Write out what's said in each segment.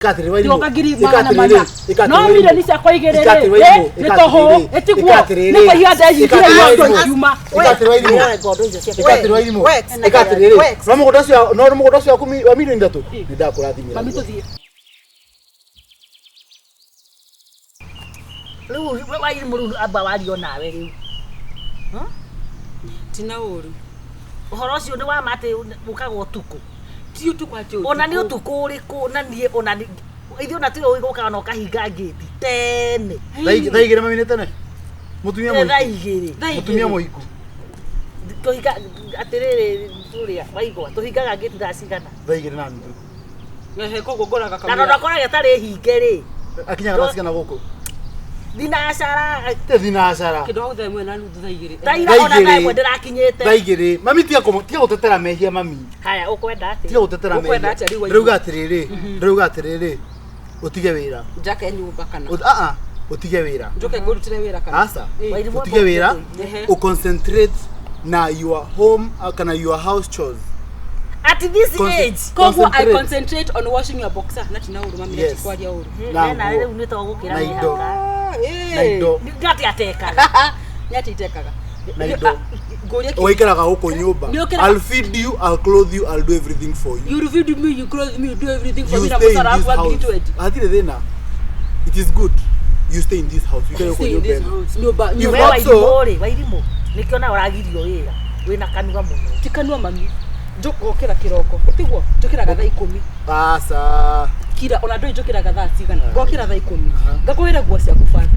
Ĩka atĩrĩrĩ, Wairimũ. Ndigoka ngiri Ĩka magana atĩrĩrĩ, mana. ĩka No atĩrĩrĩ, milioni ciakwa igĩrĩ ĩka rĩ, atĩrĩrĩ, Wairimũ, nĩ ĩka tũhũ, atĩrĩrĩ, ĩtiguo. ĩka atĩrĩrĩ, Nĩ kũiya ndeyigire ĩka atĩrĩrĩ, indo Wairimũ. ikiuma. Ĩka atĩrĩrĩ, Wairimũ. Oe ngondo icio ciaku. Ĩka atĩrĩrĩ, Wairimũ. Wex. Ĩka atĩrĩrĩ, Wex. no mũgũnda ũcio no mũgũnda ũcio waku wa milioni 3 nĩ ndakũrathimĩra. Mami tũthiĩ. Rĩu Wairimũ rĩu amba wario nawe rĩu. Tina ũru. Ũhoro ũcio nĩ wa ma atĩ ũkaga ũtukũ. Ti ũtukũ atĩ ũtukũ. Ona nĩ ũtukũ ũrĩkũ na niĩ ona ithuĩ ona tũrĩ ũkaga na ũkahinga ngĩti tene. Thaa 2 mami nĩ tene. Mũtumia Thaa mũhiku. 2. Thaa Mũtumia 2. mũhiku. Tũhinga atĩrĩrĩ tũrĩa waigua tũhingaga ngĩti thaa cigana. Thaa 2:30. Ehe, koguo ngoraga Na tondũ kamũira. akoragwo ĩtarĩ hinge rĩ. Akinyaga thaa cigana gũkũ? Thinacara Te thinacara. Kĩndũ hau thaa 1:30 thaa 2. thaa ira Thaa ona thaa 2. 1 ndĩrakinyĩte. Thaa 2. Mami tiga tiga gũtetera mehia mami. Haya ũkwenda atĩa? Tiga gũtetera Ũkwenda mehia. atĩa rĩu Wairimũ? Ndĩrauga atĩrĩrĩ, ndĩrauga atĩrĩrĩ, ũtige wĩra. Njake nyũmba kana. Aa, ũtige wĩra. Njoke ngũrutĩre wĩra kana. Aca. Wairimũ Ũtige wĩra, Ehe. ũconcentrate na your home kana your house chores. At this age. Koguo I Concentrate. concentrate on washing your boxer na tina ũru mami Yes. na tikwaria ũru. Na We nawe nguo. rĩu nĩ to gũkĩra Na indo. mĩhaka. Na indo. Nĩ atĩ atekaga. Nĩ atĩ itekaga. Na indo. Ngũrie kĩ- Ũgaikaraga gũkũ nyũmba. Nĩ ũkĩraga- I'll feed you, I'll clothe you, I'll do everything for you. You feed me, you clothe me, you do everything for You me na stay in mũcara this waku wa ngiri house. 20. Hatirĩ thĩna. It is good. You stay in this house. Ũikare gũkũ Stay in nyũmba this ĩno. house. Nyũmba, If nyũmba. We not Wairimũ so- rĩ, Wairimũ nĩkĩo nawe ũragirio wĩra wĩna kanua mũno. Ti kanua mami. Ngokĩra kĩroko. Tiguo njũkĩraga thaa 10. Aca. Kira ona ndũĩ njũkĩraga thaa cigana. Ngokĩra thaa 10. Ngakũhĩra nguo ciaku bathi.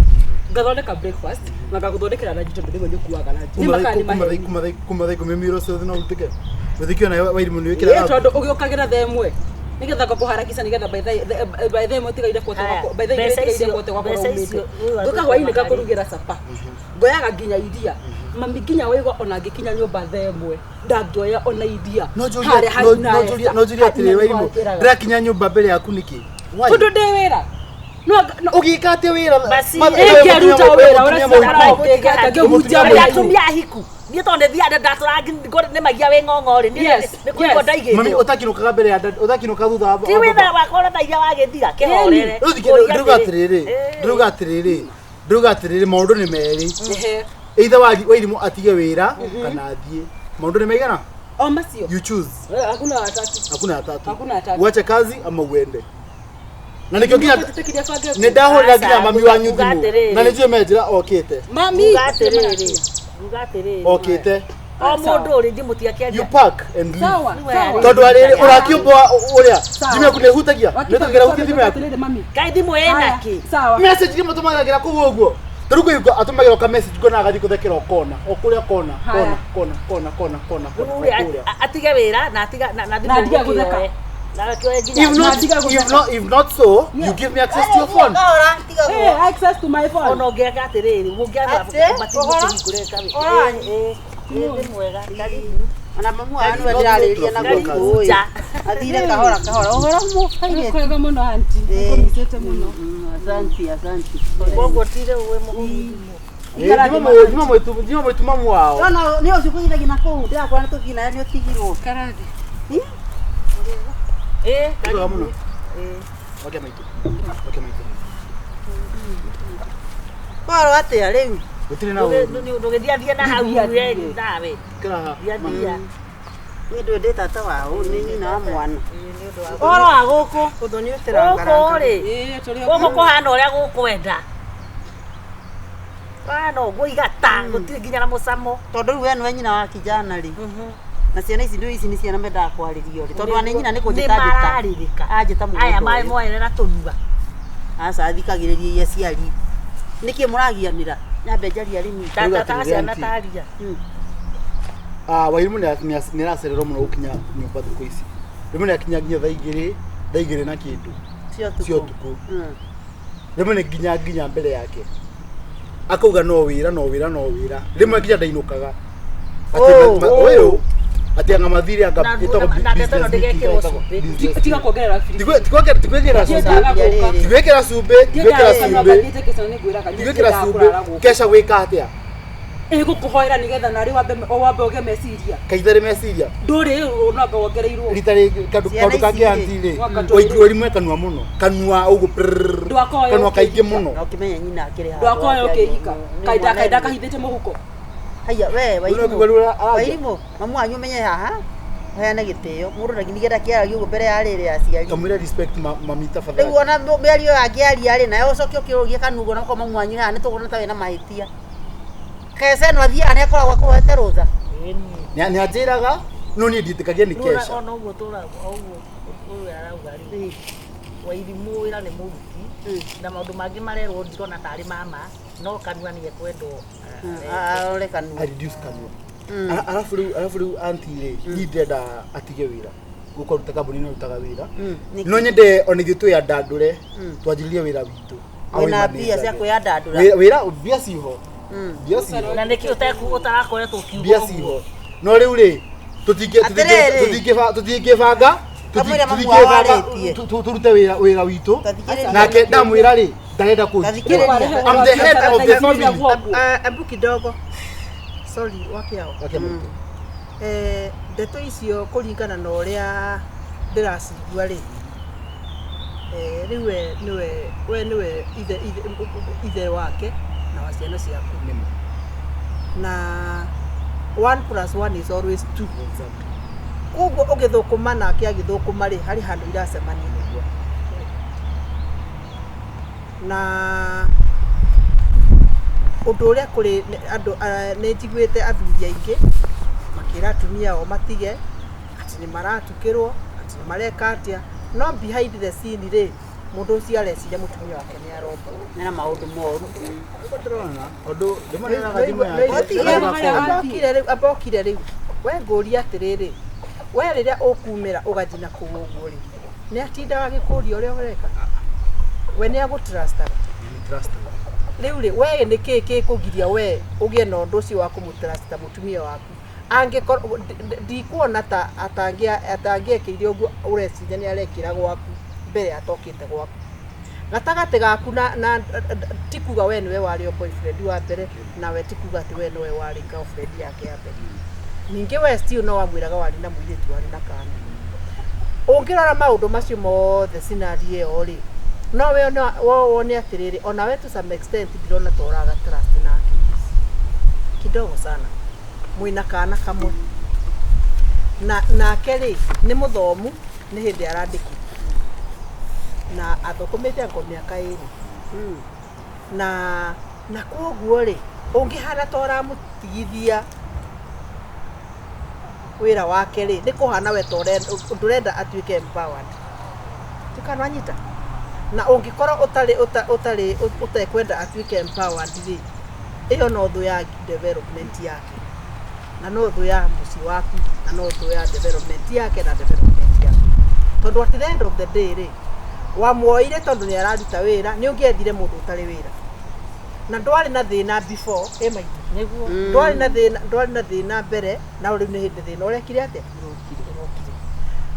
Ngathondeka breakfast na ngagũthondekera ranji tondũ rĩmwe nĩ ũkuaga ranji. Nĩ makaa nĩ maheni. Kuma thaa 10 mĩro ciothe no ũrutĩke. Wĩthikio nawe Wairimũ nĩ Ĩĩ, wĩkĩraga. tondũ ũgĩũkagĩra thaa 1 nĩgetha ngakũharakisha nĩgetha by thaa 1 ũtigaire kuote Haya, gwako by thaa 2 mbeca ũtigaire icio- kuote gwako mbeca umĩte icio, rĩu ngoka hwainĩ andũ ngakũrugĩra capa ngoyaga nginya iria mami nginya waigua ona ngĩkinya nyũmba thaa 1 ndangĩoya ona iria No Harĩa njũrie hau na no njũrie Esther, no njũrie atĩrĩrĩ hau Wairimũ. nĩho Ndĩrakinya nyũmba mbere yaku nĩkĩ? Why? tondũ ndĩ wĩra no Ũgĩka atĩa wĩra? Basi, ĩngĩruta wĩra ũrĩa Mũtumia mũhiku. ciakara ngĩhutia Arĩa mũhiku. atumia ahiku niĩ tondũ nĩ thiaga ndatũra nĩ magia wĩ ng'ong'o rĩ niĩ Yes, nĩ kũigua yes. Mami ndaigĩtwo. ũtakinũkaga mbere ya ũtakinũka thutha wa Ti wĩra wakwa ũrĩa thaa iria wagĩthira kĩhorere. Rĩu ndĩrauga atĩrĩrĩ, ndĩrauga atĩrĩrĩ, ndĩrauga atĩrĩrĩ maũndũ nĩ merĩ. Ehe. Either Wairimũ atige wĩra kana athiĩ. Maũndũ nĩ maigana? O macio. You choose. Eh, hakuna watatu. Hakuna watatu. Hakuna watatu. Uache kazi ama uende. Na nĩkĩo nginya Tũtĩkĩria bange nĩ ndahũrĩra nginya Aca, mami wanyu nguga thimũ atĩrĩrĩ. na nĩ njũĩ menjĩra okĩte. Mami. Nguga atĩrĩrĩ, nguga atĩrĩrĩ. Okĩte. O mũndũ rĩ ndimũtiga You kĩaria. pack and leave. Sawa, Rĩu sawa. Tondũ arĩrĩ ũrakiũmbũa ũrĩa Sawa. thimũ yaku nĩ ĩhutagia nĩ ĩtagĩra hutia thimũ yaku. Atĩrĩrĩ, mami. Kaĩ thimũ ĩna Haya, kĩ? Sawa. Message iria matũmagĩra kũu ũguo. Ta rĩu kwĩ atũmagĩra ka message ngona agathiĩ gũthekera o kona o kũrĩa kona Haya. kona kona kona kona kona Rĩu kona rĩ, o kũrĩa. atige wĩra na atiga na Na atige thimũ gũtheka. ũkĩoe. Na akĩoe nginya. If not, Na tiga if gũtheka. not, if not so, you give me access to your phone. Kahora, tiga Hey, guo. access to my phone. Ona ũngĩaka atĩrĩrĩ, ũngĩaga Atĩ, ũbatiĩ ũhoro? gũkĩhingũre Ũhoro wanyu? Ĩĩ, nĩ mwega. Karibu. Ona mamu wanyu nĩwe ndĩrarĩria na Karibu gũkũ ĩ. nja. Athire kahora kahora. Ũhoro mũkairĩtu. Kwega mũno aunty. Ĩĩ. Nĩkũmicĩte mũno. Asante, asante. Koguo ti rĩu wĩ mũhuru. Ndima mwĩtu mamu wao. No, no, nĩ ũcio kũgithagia na kũu. Ndĩrakora nĩ tũthiĩ nawe nĩ ũtigirwo. Karathi. Ĩĩ, Kwega mũno. karibu. Ĩĩ. Wake maitũ. Wake maitũ. Ũhoro atĩa rĩu? Gũtirĩ na ũru. Ndũgĩthiathie na hau we nawe. Kĩra haha. Thiathia. Niĩ ndũĩ ndĩ tata wao, nĩ nyina wa mwana. Ĩĩ, nĩ ũndũ wa Ũhoro wa gũkũ? Ũthũ nĩ Gũkũ rĩ, Ĩĩ, tũrĩ o gũkũ kũhana ũrĩa gũkwenda. Kũhana ũguo igata, gũtirĩ nginya na mũcamo. Tondũ rĩu we nĩwe nyina wa kijana rĩ. Na ciana ici ndũĩ ici nĩ ciana mendaga kwarĩrio rĩ. Tondũ ona nyina nĩ Nĩ kũnjĩta anjĩta. mararĩrĩka. Anjĩta mũgũnda Aya ũyũ. moerera tũnua. Aca thikagĩrĩria aciari. Nĩkĩ mũragianĩra? Nyambe njarie arĩmi. Tata ta atĩrĩrĩ, ciana auntie. taria. Ah, Wairimũ nĩ aracererwo mũno gũkinya nyũmba thikũ ici. Rĩmwe nĩ akinya nginya thaa 2, thaa 2 na kĩndũ Cia ũtukũ. cia ũtukũ. Rĩmwe nĩ nginya mbere yake. Akauga no wĩra no wĩra no wĩra. Rĩmwe nginya ndainũkaga. Atĩ ũyũ atĩ anga mathire anga Na- ĩtagwo na ndeto ĩno business meeting, ndĩgekĩrwo ĩtagwo cumbĩ. business Tiga meeting. kuongerera biribiri. Tigwĩkĩra cumbĩ. Ndiendaga gũka. Tigwĩkĩra cumbĩ, tigwĩkĩra Ndiendaga gũka, no cumbĩ. ngathiĩte kĩcano nĩngwĩraga, niĩ Tigwĩkĩra ndiendaga cumbĩ. kũrara gũkũ. Kesha gwĩka atĩa? Ĩgũkũhoera nĩgetha narĩ wambe wambe ũgĩe meciria. Kaitharĩ meciria. Ndũrĩ no wongereirwo. Rita rĩngĩ kaũndũ Ciana kaũndũ kangĩ ici rĩ. anti rĩ Mwaka tũrĩ. warimwe kanua mũno kanua ũguo prrrr, Ndwakoya kanua kaingĩ ũkĩhika. mũno Na ũkĩmenya nyina akĩrĩ handũ Ndwakoya hake ũkĩhika. nĩ Kaida mwana kaida ĩmwe. kahithĩte mũhuko. Haiya we Ũrĩa ũkiuga rĩu araria. Wairimũ mamu wanyu ũmenye haha ũheane gĩtĩo mũndũ nginya kĩaragia ũguo mbere ya rĩrĩ aciari Kamwĩra respect mami tafadhali. rĩu ona mĩario angĩaria rĩ nawe ũcoke ũkĩrũgie kanua na ũkorwo mamu wanyu haha nĩ tũkuona ta wĩna mahĩtia kece no athiaga nĩ akoragwo akũhete rũtha. Nĩ anjĩraga no niĩ ndiĩtĩkagia nĩ kesha. Ona ũguo tũra ũguo ũyũ arauga rĩ Wairimũ wĩra nĩ mũruti na maũndũ mangĩ marerwo ndirona tarĩ mama no kanua nĩ ekwendwo. Arore kanua. I reduce kanua. Arabu rĩu anti rĩ niĩ ndĩrenda atige wĩra gũkorwo ruta kambuni no rutaga wĩra. Nĩkĩ? No nyende ona ithuĩ twĩyandandũre twanjĩrĩrie wĩra witũ. Wĩna mbia cia kwĩyandandũra. Wĩra mbia ciho, mbia ciho. Na nĩkĩ ũteku ũtarakoretwo ũkiuga Mbia ũguo? ciho no rĩu rĩ Atĩrĩrĩ. tũtingĩbanga Kamũira mamu wao arĩtie. tũrute wĩra witũ. Tathikĩrĩria. Nake ndamwĩra rĩ ndarenda kũ Tathikĩrĩria. I'm the head of the family. Embu kidogo, sorry, wakiao. Wakia maitũ. Ndeto icio kũringana na ũrĩa ndĩracigua rĩ, rĩu we nĩwe we nĩwe ithe wake na wa ciana ciaku. Nĩma. Na one plus one is always two. Koguo ũgĩthũkũma nake agĩthũkũma rĩ, harĩ handũ iracemania na ũndũ ũrĩa kũrĩ andũ nĩ njiguĩte athuri aingĩ makĩra atumia ao matige atĩ nĩ maratukĩrwo atĩ nĩ mareka atĩa, no behind the scene rĩ, mũndũ ũcio areciria mũtumia wake nĩ aromba. Mena maũndũ moru. Ndĩrona tondũ rĩmwe nĩaraga thimũ yake. Ambokire rĩu, ambokire rĩu we ngũria atĩrĩrĩ, we rĩrĩa ũkumĩra ũgathiĩ na kũu ũguo rĩ, nĩ atindaga agĩkũria ũrĩa ũreka? We nĩ agũtrustaga? Rĩu rĩ, we nĩ kĩĩ gĩkũgiria we ũgĩe na ũndũ ũcio wa kũmũtrusta mũtumia waku angĩkorwo ndikuona ta atangĩekĩire ũguo ũreciria nĩ arekĩra gwaku mbere atokĩte gwaku gatagatĩ gaku na ti kuga we nĩwe warĩ o boyfriend wa mbere nawe ti kuga atĩ we nĩwe warĩ girlfriend yake ya mbere. Ningĩ we still no wamwĩraga warĩ na mũirĩtu warĩ na kana. Ũngĩrora maũndũ macio mothe scenario ĩyo rĩ, no we wone atĩrĩrĩ, ona we to some extent ndirona ta ũraga trust nake kidogo sana mwĩna kana kamwe na nake rĩ nĩ mũthomu, nĩ hĩndĩ arandĩkwo na athũkũmĩte ngo mĩaka 2 na koguo rĩ ũngĩhana ta ũramũtigithia wĩra wake rĩ, nĩ kũhana we ta ndũrenda atuĩke empowered tikanwanyita na ũngĩkorwo ũtarĩ ũtarĩ ũtekwenda atuĩke empowered rĩ, ĩyo no thũ ya development yake na no thũ ya mũciĩ waku na no thũ ya development yake na development yaku, tondũ at the end of the day rĩ, wamuoire tondũ nĩ araruta wĩra, nĩ ũngĩethire mũndũ ũtarĩ wĩra na ndwarĩ na thĩna before ĩ maitũ. Nĩguo. Ndwarĩ na thĩna, ndwarĩ na thĩna mbere na rĩu nĩ hĩndĩ thĩna ũrekire atĩa ũrokire.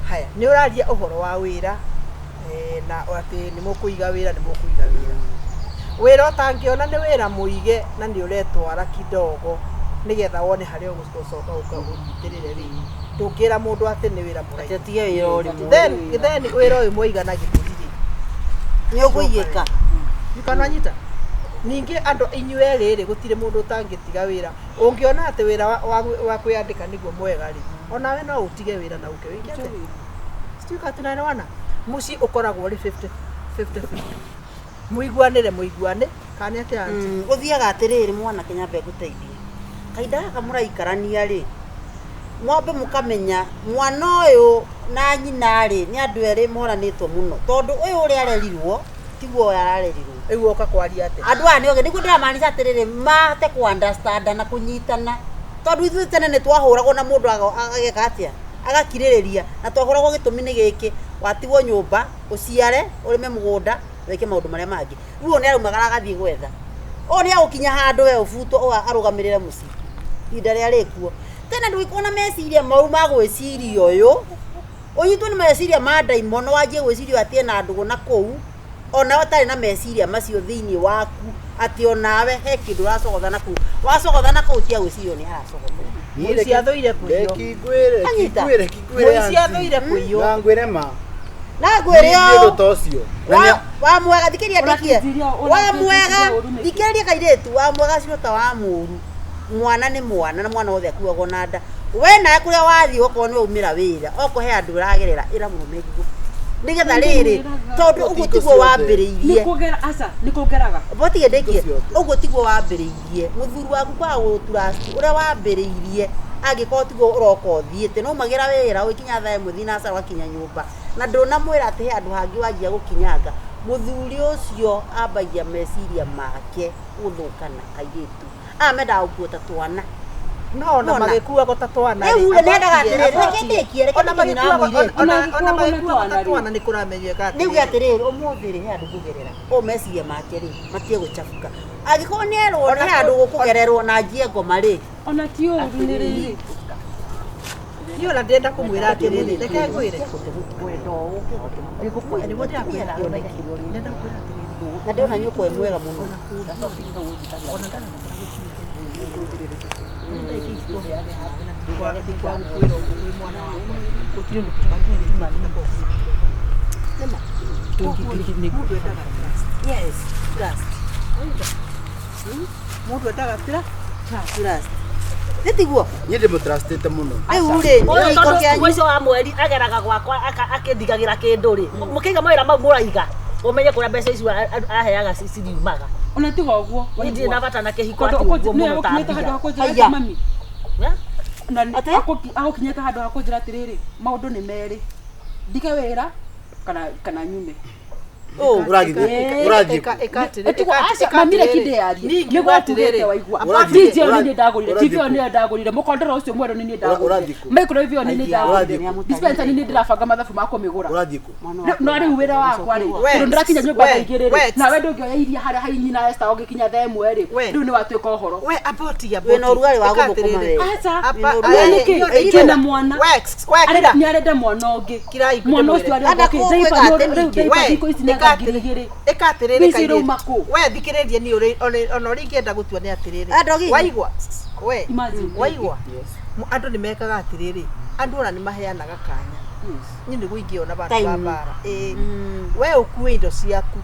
Haya, nĩ ũraria ũhoro wa wĩra na atĩ nĩ mũkũiga wĩra, nĩ mũkũiga wĩra, wĩra ũtangĩona nĩ wĩra mũige na nĩ ũretwara kidogo nĩgetha wone harĩa ũgũcoka ũka ũnyitĩrĩre rĩ, ndũngĩra mũndũ atĩ nĩ wĩra Atĩ mũraihu. atige wĩra ũrĩmwe. Then wĩra ũyũ mwaigana gĩthũri rĩ, Nĩ ũkũigĩka. Ikananyita ningĩ andũ inyuĩ erĩ rĩ, gũtirĩ mũndũ ũtangĩtiga wĩra. Ũngĩona atĩ wĩra wa kwĩyandĩka nĩguo mwega rĩ, onawe no ũtige wĩra na ũke wĩke atĩa, sijui kama tunaelewana. Mũciĩ ũkoragwo ũrĩ 50 50 50, mũiguanĩre, mũiguane kana nĩ atĩa aunty? Gũthiaga atĩrĩrĩ, mwanake nyambe ngũteithie kahinda gaka mũraikarania rĩ, mwambe mũkamenya mwana ũyũ na nyina rĩ nĩ andũ erĩ moranĩtwo mũno, tondũ ũyũ ũrĩa arerirwo tiguo ũyũ ararerirwo. Rĩu woka kwaria atĩa? Andũ aya nĩ ogĩ nĩguo ndĩramaanisha atĩrĩrĩ, mahote kũ understand na kũnyitana, tondũ ithuĩ tene nĩ twahũragwo na mũndũ ageka atĩa agakirĩrĩria, na twahũragwo gĩtũmi nĩ gĩkĩ, watigwo nyũmba ũciare ũrĩme mũgũnda wĩke maũndũ marĩa mangĩ. Rĩu ũyũ nĩ araumagara agathiĩ gwetha, ũyũ nĩ agũkinya handũ we ũbutwo arũgamĩrĩre mũciĩ ihinda rĩrĩa rĩkuo. Tene ndũgĩkorwo na meciria mau ma gwĩciria ũyũ ũnyitwo nĩ meciria ma ndaimono wanjie gwĩciria atĩ ena ndũgũ na kũu. Ona ũtarĩ na meciria macio thĩinĩ waku atĩ onawe he kĩndũ ũracogotha kũu wacogothana kũu tia gwĩcirio nĩ haracogothwo. Mũici athũire kũiywo. Reki ngwĩre, reki Anyita. ngwĩre, reki ngwĩre Mũici athũire kũiywo. Na ngwĩre ma. Na ngwĩre Niĩ ũũ ũndũ ta ũcio. Na nĩ- wa mwega thikĩria ndikie wa mwega Ũrakĩnjiria ũru nĩkĩ? thikĩrĩria kairĩtu wa mwega cio ta wa mũru mwana nĩ mwana na mwana wothe akuagwo na nda we nawe kũrĩa wathiĩ okorwo nĩ waumĩra wĩra okorwo he andũ ũragerera ĩra mũrũme guo nĩgetha rĩrĩ tondũ ũguo tiguo Nĩ wambĩrĩirie kũgera aca nĩ kũgeraga. botige ndĩkie Ciothe. ũguo tiguo wambĩrĩirie mũthuri waku kwaga gũtũrasti ũrĩa wambĩrĩirie angĩkorwo tiguo ũroka ũthiĩte no umagĩra wĩra ũgĩkinya thaa ĩmwe thinacara ũgakinya nyũmba na ndũnamwĩra atĩ he handũ hangĩ wanjia gũkinyanga mũthuri ũcio ambagia meciria make gũthũkana airĩtu aya mendaga gũkua ta twana No ona Nona. magĩkuagwo ta twana. Rĩu rĩ, rĩ, nendaga abotie, atĩrĩrĩ, reke abotie. ndĩkie, reke Ona ndĩkie nyina wa magĩkuagwo- mũirĩtu. ona Ona magĩkuagwo ta twana rĩ. twana nĩ kũramenyeka nĩuge atĩrĩrĩ ũmũthĩ rĩ he handũ ngũgerera ũũ meciria make rĩ matige gũchabuka angĩkorwo nĩ erwo Ona he handũ gũkũgererwo na njie ngoma rĩ Ona ti ũru nĩ rĩrĩ. Niĩ ona ndĩrenda kũmwĩra atĩrĩrĩ, reke ngwĩre. Nĩguo ndĩrakwĩra. Ndĩrenda gũkwĩra atĩrĩrĩ. na ndĩrona nyũkwa ĩ mwega mũno yes trust Mũndũ endaga trust nĩ tiguo Niĩ ndĩmũtrustĩte mũno. rĩu rĩ Ũyũ gĩko tondũ kĩanyu mũico wa mweri ageraga gwakwa akĩndigagĩra kĩndũ rĩ mũkĩiga mawĩra mau mũraiga ũmenye kũrĩa mbeca icio aheaga ciriumaga. Ona tiga ũguo. Niĩ ndirĩ na bata na kĩhiko Tondũ atĩ ũguo nĩ mũno ta agũkinyĩte handũ mbia. ha kũnjĩra Haiya. atĩ mami. Eh? Na nĩ- Atĩ? agũkinyĩte handũ ha kũnjĩra atĩrĩrĩ maũndũ nĩ merĩ ndige wĩra kana nyume. Ũũ. Ũrathiĩ ũrathiĩ kũ? Ĩtigwo aca mami reki ndĩyarie nĩguo tugĩte waigua Ũrathiĩ DJ ĩyo kũ? nĩ niĩ ndagũrire Ũrathiĩ TV ĩyo kũ? nĩ niĩ ndagũrire mũkondoro ũcio mwerũ nĩ niĩ ndagũrire Ũrathiĩ kũ? microwave ĩyo nĩ niĩ Ũrathiĩ ndagũrire kũ? dispenser nĩ niĩ ndĩrabanga mathabu ma kũmĩgũra. Ũrathiĩ kũ? No rĩu wĩra wakwa rĩ We, tondũ ndĩrakinya nyũmba we, thaa igĩrĩ we. rĩ nawe ndũngĩoya iria harĩa hai nyina Esther ũgĩkinya thaa ĩmwe rĩ We. rĩu nĩ watuĩka ũhoro. We aboti aboti. Wĩna ũrugarĩ wa Ĩka gũthũkũma atĩrĩrĩ. we. Aca Apa- Wĩna aya, we nĩkĩ nĩ- twĩna mwana Wex, we kira. nĩ arenda mwana ũngĩ Kirai, mwana ndĩmwĩre. ũcio arenda Anda ũkĩ kũu diaper gwĩka nĩ- atĩ rĩu ningĩ. diaper We, thikũ ici nĩ ĩka anga ngiri atĩrĩ- igĩrĩ. ĩka atĩrĩrĩ Mbici kairĩtu. irauma kũ? We thikĩrĩrie niĩ ona ũrĩa ingĩenda gũtua nĩ atĩrĩrĩ. Andũ Waigua? We, Imagine. waigua? Andũ nĩ mekaga atĩrĩrĩ, andũ ona nĩ maheanaga kanya. Niĩ nĩguo ingĩona vandũ Time. ba mbara. Ĩĩ. We ũkue indo ciaku.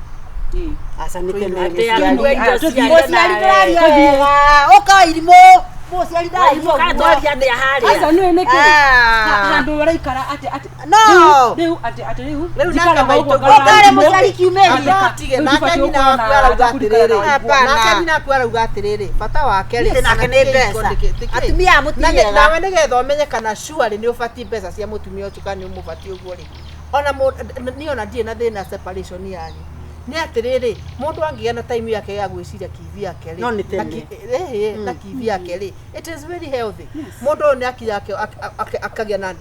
Ĩĩ. aca nĩ tene Atĩ akue indo ciake mũciari tũraria wega ũka irimũ mũciari ndararia Waigua kana ũguo twaria atĩa harĩa? Aca nĩ nĩkĩ Ah. handũ ũraikara atĩ atĩ No. rĩu atĩ atĩ rĩu Rĩu nake njikaraga maitũ ũguo ũkarĩ ngarora thimũ. mũciari kiumĩria. Andĩka. Tige, Rĩu nake ndibatiĩ nyina gũkorwo waku na arauga kũririkana atĩrĩrĩ. waigua. Nake nyina waku arauga atĩrĩrĩ, bata wake rĩ, Nĩ nake nĩ mbeca. Atumia aya mũtigiaga. Nawe nĩgetha ũmenye kana surely nĩ ũbatiĩ mbeca cia mũtumia ũcio kana nĩ ũmũbatiĩ ũguo rĩ. Ona niĩ ona ndirĩ na thĩna separation yanyu. Nĩ atĩrĩrĩ, mũndũ angĩgĩa na time yake ya gwĩciria kivi yake rĩ. No nĩ na tene. ĩhĩ, na kivi yake rĩ, it is very healthy. Mũndũ ũyũ nĩ akinya akagĩa na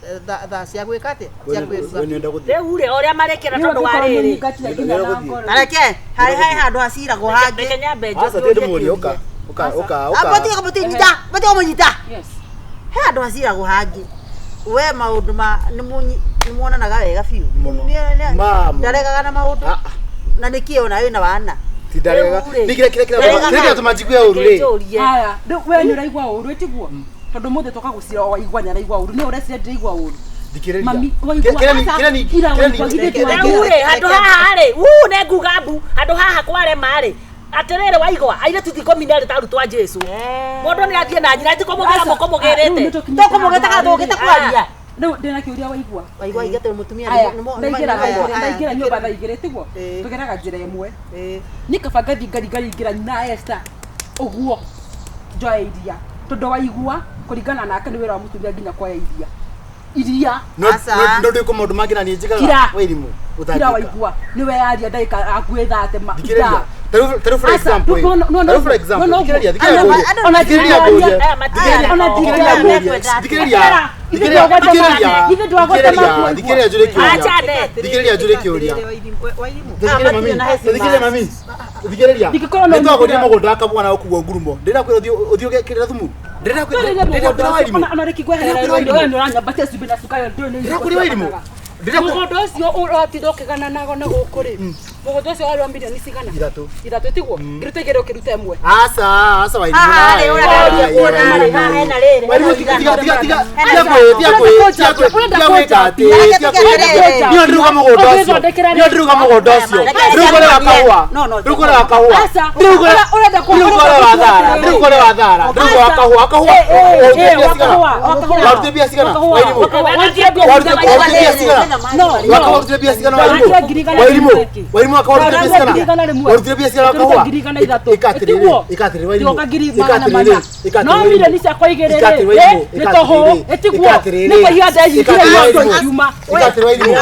thaa cia gwĩka atĩa? Cia We kwĩruga. nĩ ũrenda gũthiĩ. Rĩu rĩ ũrĩa marekĩra Rĩu tondũ wa angĩkorwo rĩrĩ. nĩnyingatire nginya na ngoro. Tareke harĩ harĩ handũ haciragwo hangĩ Reke nyambe Aca njũrie tĩ ndĩmũrie kĩũria. ũka. Ũka ũka ũka. botiga kũmũnyita botiga kũmũnyita Yes. he handũ haciragwo hangĩ we maũndũ ma nĩ muonanaga wega biũ Mũno. Ma, mũno. ndaregaga na maũndũ Ah, ah. na nĩkĩ ona wĩna wana Ti ndarega. Rĩu rĩ. Nĩ kĩrĩa kĩrĩa kĩrĩa Ndarega. kĩrĩa kĩratũma njigue ũru rĩ. Njũrie. Haya, rĩu we nĩ ũraigua ũru ĩtiguo tondũ mũthĩ toka gũcira o waigua nĩ araigua ũru nĩ ũreciria ndĩraigua ũru. Thikĩrĩria. Mami, waigua Kĩrĩa ni aca, kĩrĩa ni ira kĩrĩa waigua ni githĩ ti Rĩu rĩ handũ haha rĩ, uu nĩ nguga mbu, handũ haha kwarema rĩ, atĩrĩrĩ waigua, airĩtu ti 12 ta arutwo a Jesũ. Mũndũ nĩ athiĩ na nyina, ti kũmũgĩra mũkũmũgĩrĩte. Tũkũmũgĩta kana tũgũgĩta kwaria Rĩu ndĩna kĩũria waigua. waigua igate mũtumia Aya, nĩ ndaingĩra ndaingĩra nyũmba thaa igĩrĩ tiguo Ĩĩ. tũgeraga njĩra ĩmwe Ĩĩ. niĩ kaba ngathi ngaringaringĩra nyina Esther ũguo njoe iria tondũ waigua kũringana nake nĩ wĩra wa mũtumia nginya kuoya iria iria No Aca. no ndĩ kũ maũndũ mangĩ na niĩ njĩkaga. Kira. We irimũ. kira Ũtangĩka. waigua nĩwe yaria ndagĩka hakuhĩ thate ma Thikĩrĩria. Tarĩu for Aca, example. no, Tarĩu for example. no, no, Thikĩrĩria no, thikĩrĩria no, ngũrie. ona Thikĩrĩria ndingĩaria. ngũrie. Aya, matirĩ Ona na ndingĩaria. Thikĩrĩria ngũrie. Thikĩrĩria. Ithe ndwagweta ithe ndwagweta Thikĩrĩria thikĩrĩria njũrie kĩũria. Achane. Thikĩrĩria njũrie kĩũria. Wairimũ. Thikĩrĩria mami. Thikĩrĩria mami. Thikĩrĩria. Ndingĩkorwo no Nĩ twagũrire mũgũnda. mũgũnda wa kabwana gũkuo ngurumo. Ndĩrakwĩra ũthiĩ ũthiĩ ũgekĩrĩra thumu. Ndĩrakwĩra ndĩrakwĩra wairimũ. ona rĩki ngweherera Ndĩrakwĩra we wairimũ. nĩ ũranyambatia cumbĩ na cukari ndũĩ nĩ Ndĩrakwĩra wairimũ. Ndĩrakwĩra mũgũnda ũcio ũratinda ũkĩgana nago na gũkũ rĩ Mũgũnda ũcio warĩ wa mirioni cigana? Ithatũ. Ithatũ tiguo? Ngĩruta igĩrĩ ũkĩruta ĩmwe. Aca, aca Wairimũ. Haha rĩ, ũrenda kuona rĩ, haha hena rĩrĩ. Wairimũ tiga tiga tiga tiga tiga kwĩ tiga kwĩ tiga kwĩ tiga gwĩka atĩ tiga kwĩ niĩ ndiruga mũgũnda ũcio niĩ ndiruga mũgũnda ũcio ndiruga ũrĩa wa kahũa ndiruga ũrĩa wa kahũa ndiruga ũrĩa wa thara ndiruga ũrĩa wa thara ndiruga wa kahũa kahũa warutire mbia cigana Wairimũ warutire mbia cigana warutire mbia cigana Wairimũ Wairimũ Wairimũ warutire mbia cigana warutire mbia cigana kahũa ĩka atĩrĩrĩ ĩka atĩrĩrĩ Wairimũ ĩka atĩrĩrĩ ĩka No milioni ciakwa igĩrĩ rĩ nĩ tũhũ ĩtiguo nĩ kũiya ndeyitire ikiuma ĩka atĩrĩrĩ Wairimũ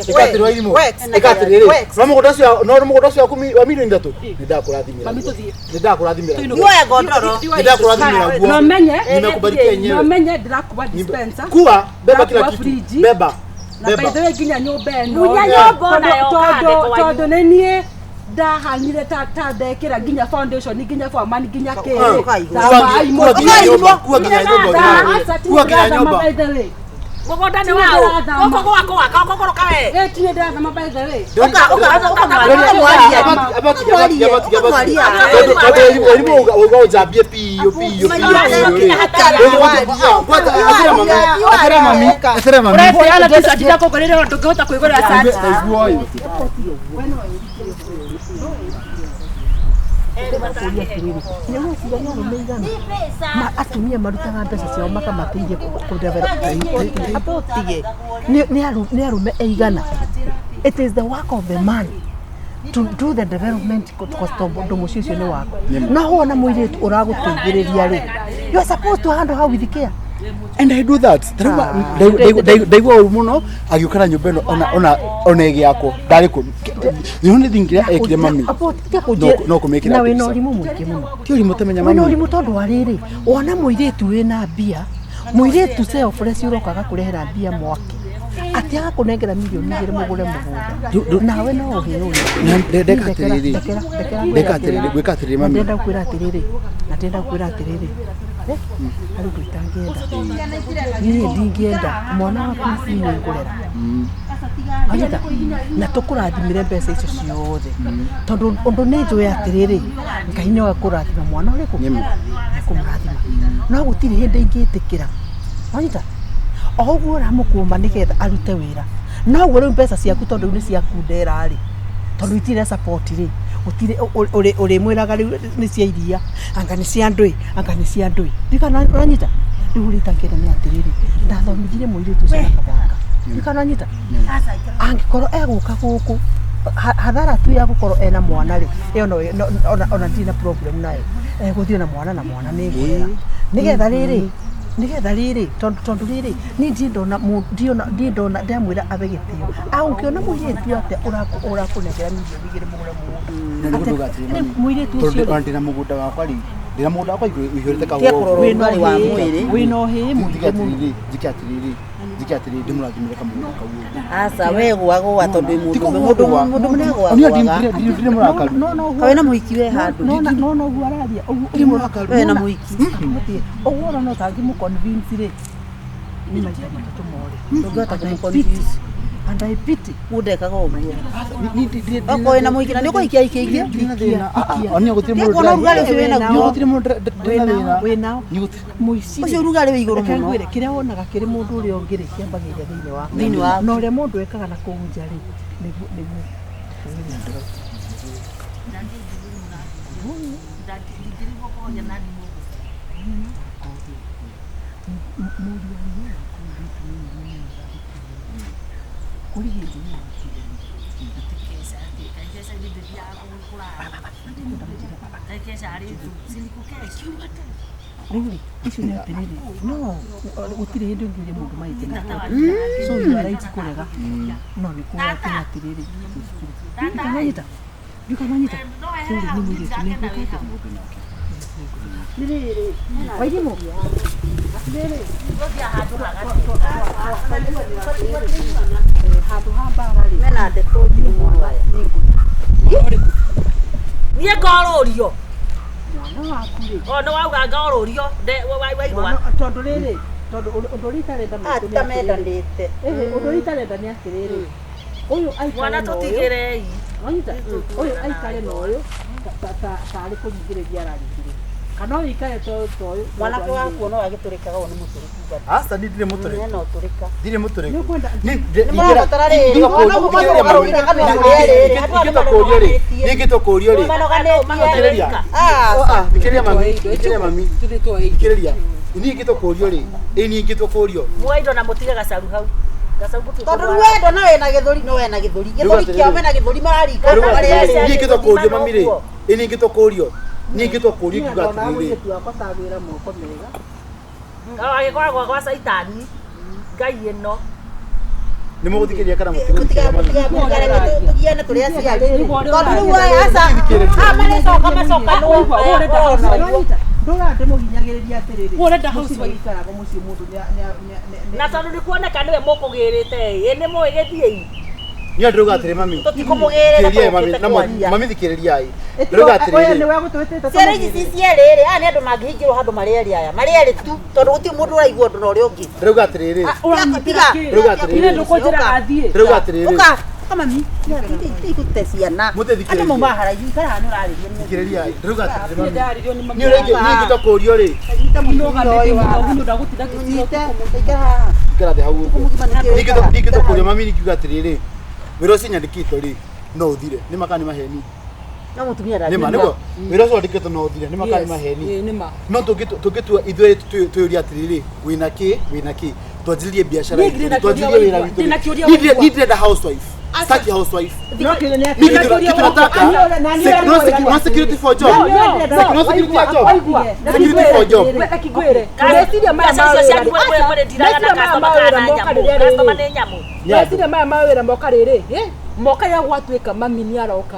ĩka atĩrĩrĩ Wairimũ ĩka atĩrĩrĩ no mũgũnda ũcio no mũgũnda ũcio waku wa milioni ithatũ nĩ ndakũrathimĩra Mami tũthiĩ. nĩ ndakũrathimĩra Muoe ngondoro. nĩ ndakũrathimĩra guo No menye nimekubarikia yenyewe no menye ndĩrakuwa dispenser kuwa beba kila Ndĩrakuwa kitu friji. beba na by beba the way nginya nyũmba ĩno Munya nyũmba onayo Tondũ- ũkandĩkwo tondũ nĩ niĩ ndahanire ta ta ndekĩra nginya foundation nginya foreman nginya kĩrĩ Kuwa nginya nyũmba kuwa nginya nyũmba kuwa nginya nyũmba by the way Mũgũnda nĩ waũ? Gũkũ gwakwa gakũgũrũka we. ĩ tiĩ ndĩrathama by the way Ũka ũka ũka mwaria. Tondũ Wairimũ uga ũnjambie biũ biũ biũ eterera mami eterera mami ũreteana t-shirt ndakũgũrĩra ndũngĩhota kwĩgũrĩra cati taigua ũyũ Ma atumia marutaga mbeca ciao makamateithia kũ develop amba ũtige nĩ arũme aigana. It is the work of the man to do the development tondũ mũciĩ ũcio nĩ waku no wona mũirĩtu ũragũteithĩrĩria rĩ, you are supposed to handle her with care. And I do that. Ndaigua ũru mũno agĩũka na nyũmba ĩno ona ona ona ĩgĩakwo ndarĩ kũ the only thing kĩrĩa ekire mami Amba ũtige kũnjĩra- no kũmĩkĩra na wĩna ndirica. ũrimũ mũingĩ mũno Ti ũrimũ tamenya wĩna mami ũrimũ tondũ wa rĩrĩ wona mũirĩtu wĩna mbia mũirĩtu selfless ũroka agakũrehera mbia mwake atĩ agakũnengera milioni igĩrĩ mũgũre mũgũnda nawe no ũhĩe ũyũ Na ndeka atĩrĩrĩ ndeka atĩrĩrĩ gwĩka atĩrĩrĩ mami ndenda kwĩra atĩrĩrĩ na ndenda kwĩra atĩrĩrĩ harĩ ũndũ itangĩenda niĩ ndingĩenda mwana waku niĩ ngũrera anyita na tũkũrathimĩre mbeca icio ciothe tondũ ũndũ nĩ njũĩ atĩrĩrĩ Ngai nĩwe kũrathima mwana ũrĩkũ nĩekũmũrathima no gũtirĩ hĩndĩ ingĩtĩkĩra wanyita o ũguo ũramũkũma nĩgetha arute wĩra noguo rĩu mbeca ciaku tondũ rĩu nĩ ciaku ndera rĩ tondũ itirĩ support rĩ gũtirĩ ũrĩmwĩraga rĩu nĩ cia iria anga nĩ cia ndũĩ anga nĩ cia ndũĩ ndikana ũranyita rĩu ũrĩa itangĩenda nĩ atĩrĩrĩ ndathomithirie mũirĩtu ũcio na kabanga ndikana ũranyita angĩkorwo egũka gũkũ hathara tu ya gũkorwo ena mwana rĩ ĩyo no ona ndirĩ na problem nayo egũthiĩ na mwana na mwana nĩ ngwĩra nĩgetha rĩrĩ nĩgetha rĩrĩ tondũ rĩrĩ niĩ ndirĩ ndona ndirĩ ndona ndamwĩra abe gĩtĩo ũngĩona mũirĩtu atĩa ũrakũnengera milioni igĩrĩ mũgũre Na mũgũnda nĩguo ndauga atĩrĩrĩ mami mũirĩtu tondũ ũcio ona ndĩna mũgũnda wakwa rĩ ndĩna mũgũnda wakwa ũihũrĩte kahũa Tiga kũrora ũguo. ũrugarĩ wa mwĩrĩ. wĩna ũhĩĩ Njike mũingĩ mũno atĩrĩrĩ njike atĩrĩrĩ njike atĩrĩrĩ ndĩmũrathimĩre kamũgũnda kau ũguo Aca we gwagwa tondũ wĩ Ti mũndũ mũndũ kũgũa. mũndũ mũnene Niĩ gwagwaga. ndirĩ mũrakaru no no Kaĩ wĩna mũhiki we handũ. no no no ũguo araria ũguo Ndirĩ mũrakaru. We na mũhiki. Ũguo ũrona ũtangĩmũ convince rĩ nĩ maita matatũ more. Ndũngĩhota And I kũmũ convince. pity. And I pity. Mũndũ ekaga ũguo. Okorwo wĩna mũhiki na nĩ ũkũhikia hikia ingĩ. Ndina thĩna ona gũtirĩ mũndũ Nĩkuona ũrugarĩ ũcio wĩna ndĩra- guo. gũtirĩ mũndũ ndĩna thĩna Wĩnao Nĩ gũtirĩ- mũici Ũcio ũrugarĩ wĩ igũrũ Reke mũno. ngwĩre kĩrĩa wonaga kĩrĩ mũndũ ũrĩa ũngĩ rĩ kĩambagĩrĩria thĩinĩ waku Thĩinĩ waku. Na ũrĩa mũndũ ekaga na kũu nja rĩ nĩguo nĩguo kũrĩ hĩndĩ rĩu rĩ icio nĩ atĩrĩrĩ no gũtirĩ hĩndĩ ũngĩũria mũndũ maite na so you are right kũrega no nĩ kuga atĩ atĩrĩrĩ ndikananyita ndikananyita sorry nĩ mũirĩtu nĩ ngwĩka atĩa rĩrĩ Wairimũ atĩrĩrĩ handũ ha mbara rĩ Mena ndeto njũru mũno aya. Niĩ ngorũrio. Mwana waku rĩ O nĩ wauga ngorũrio waigua. Tondũ rĩrĩ tondũ ũndũ ũrĩa itarenda Ah, maitũ nĩ ta atĩrĩrĩ mendanĩte. Ĩhĩ, ũndũ ũrĩa itarenda nĩ atĩrĩrĩ Ũyũ aikare Mwana na ũyũ. tũtigĩrei. Wanyita? Ũyũ aikare na ũyũ tarĩ kũringĩrĩria araringĩrĩria. Kana ũyũ aikare ta ũyũ. Mwanake waku no agĩtũrĩkaga ũũ nĩ mũtũrĩku bado. Aca ni ndirĩ mũtũrĩku. Nĩ no ũtũrĩka. Ndirĩ mũtũrĩku. Nĩũkwenda- Nĩ mũrabatara rĩrĩ. Mwana ũguo mũgarũrĩra kana ũrĩa rĩrĩ. Andũ aya nĩmanoganĩtie. Ningĩtwo kũũrio rĩ. Nĩmanoganĩtie. Thikĩrĩria. Ah, Thikĩrĩria mami. Thikĩrĩria mami. Thikĩrĩria. Niĩ ingĩtwo kũũrio rĩ. Ĩ niĩ ingĩtwo kũũrio. Muoe indo na mũtige gacaru hau. Gacaru mũtuĩke tondũ mwana. rĩu wendo no wĩna gĩthũri no wĩna gĩthũri gĩthũri kĩao mena gĩthũri mararingana marĩ erĩ Niĩ ingĩtwo kũũrio mami rĩ. Ĩ niĩ ingĩtwo kũũrio. Niĩ ingĩtwo kũũrio Niĩ ngiuga ndonaga atĩrĩrĩ. mũirĩtu wakwa ta wĩra moko mega. Agĩkoragwo gwa caitani. Ngai ĩno. Nĩ mũgũthikĩrĩria kana mũtigũthikĩrĩria mami? Tũgiane tũrĩ aciari tondũ rĩu aya aca aya marecoka macoka Wanyita? Ndũra ndĩmũhinyagĩrĩria atĩrĩrĩ. Ũrenda Mũciĩ housewife. nĩũikaragwo mũciĩ mũndũ Na tondũ nĩ kuoneka nĩwe mũkũgĩrĩte ĩ nĩ mũĩ gĩthiĩi. Niĩ ndĩrauga atĩrĩ mami. Tũtikũmũgĩrĩra Thikĩrĩriai mami. tũkĩte Na kwaria. mami thikĩrĩriai. Ndĩrauga Ũyũ atĩrĩrĩ. nĩwe agũtwĩtĩte ciana ici ci cierĩ rĩ aya nĩ andũ mangĩhingĩrwo handũ marĩ erĩ aya marĩ erĩ tu tondũ gũtirĩ mũndũ ũraigua ũndũ na ũrĩa ũngĩ Ndĩrauga atĩrĩrĩ. Ũranyitĩra kĩ? Ndĩrauga atĩrĩrĩ. Ile ndũkũnjĩra athiĩ. Ndĩrauga atĩrĩrĩ. ũka ũka mami tigũte ciana Mũtĩthikĩrĩrie. andũ mauma haraihu ikara haha nĩ ũrarĩria nĩ mũndũ. Thikĩrĩriai. Ndĩrauga atĩrĩrĩ mami. Ndarĩrio nĩ mami. Niĩ ũrĩa niĩ ingĩtwo kũũrio rĩ. Nyita mũtumia ũyũ haha. Ndagũtinda Nyite, ikara haha. Ikara thĩ hau ũguo. Mũgima nĩ kĩĩ ũikara? Ningĩtwo kũũrio mami ngiuga atĩrĩrĩ. Wĩra ũcio nyandĩkĩtwo rĩ no ũthire. Nĩ ma kana nĩ maheni? No mũtumia Nĩ ma ndangiuga. nĩguo. Wĩra ũcio wandĩkĩtwo no ũthire. Nĩ ma kana nĩ maheni? Nĩ ma. No tũngĩtua ithuĩ twĩyũrie atĩrĩrĩ wĩna kĩ wĩna kĩ twanjĩrĩrie biacara Niĩ ndirĩ na itũ, kĩũria twanjĩrĩrie wĩra waigua. witũ Ndĩ na kĩũria Niĩ waigua. niĩ ndĩrenda housewife. Sitaki housewife. No kĩrĩa nĩ Niĩ atĩ- kitu kitu nataka no no security for job. No security ya job. Security for job. Reke ngwĩre. Meciria maya Mbeca ma icio wĩra. cianyu mwĩ mũrĩndiraga na Meciria maya customer ma wĩra kana moka nyamũ. rĩrĩa Customer rĩrĩ. nĩ nyamũ. Meciria maya ma wĩra moka rĩrĩ. Moka rĩrĩa gwatuĩka mami nĩ aroka.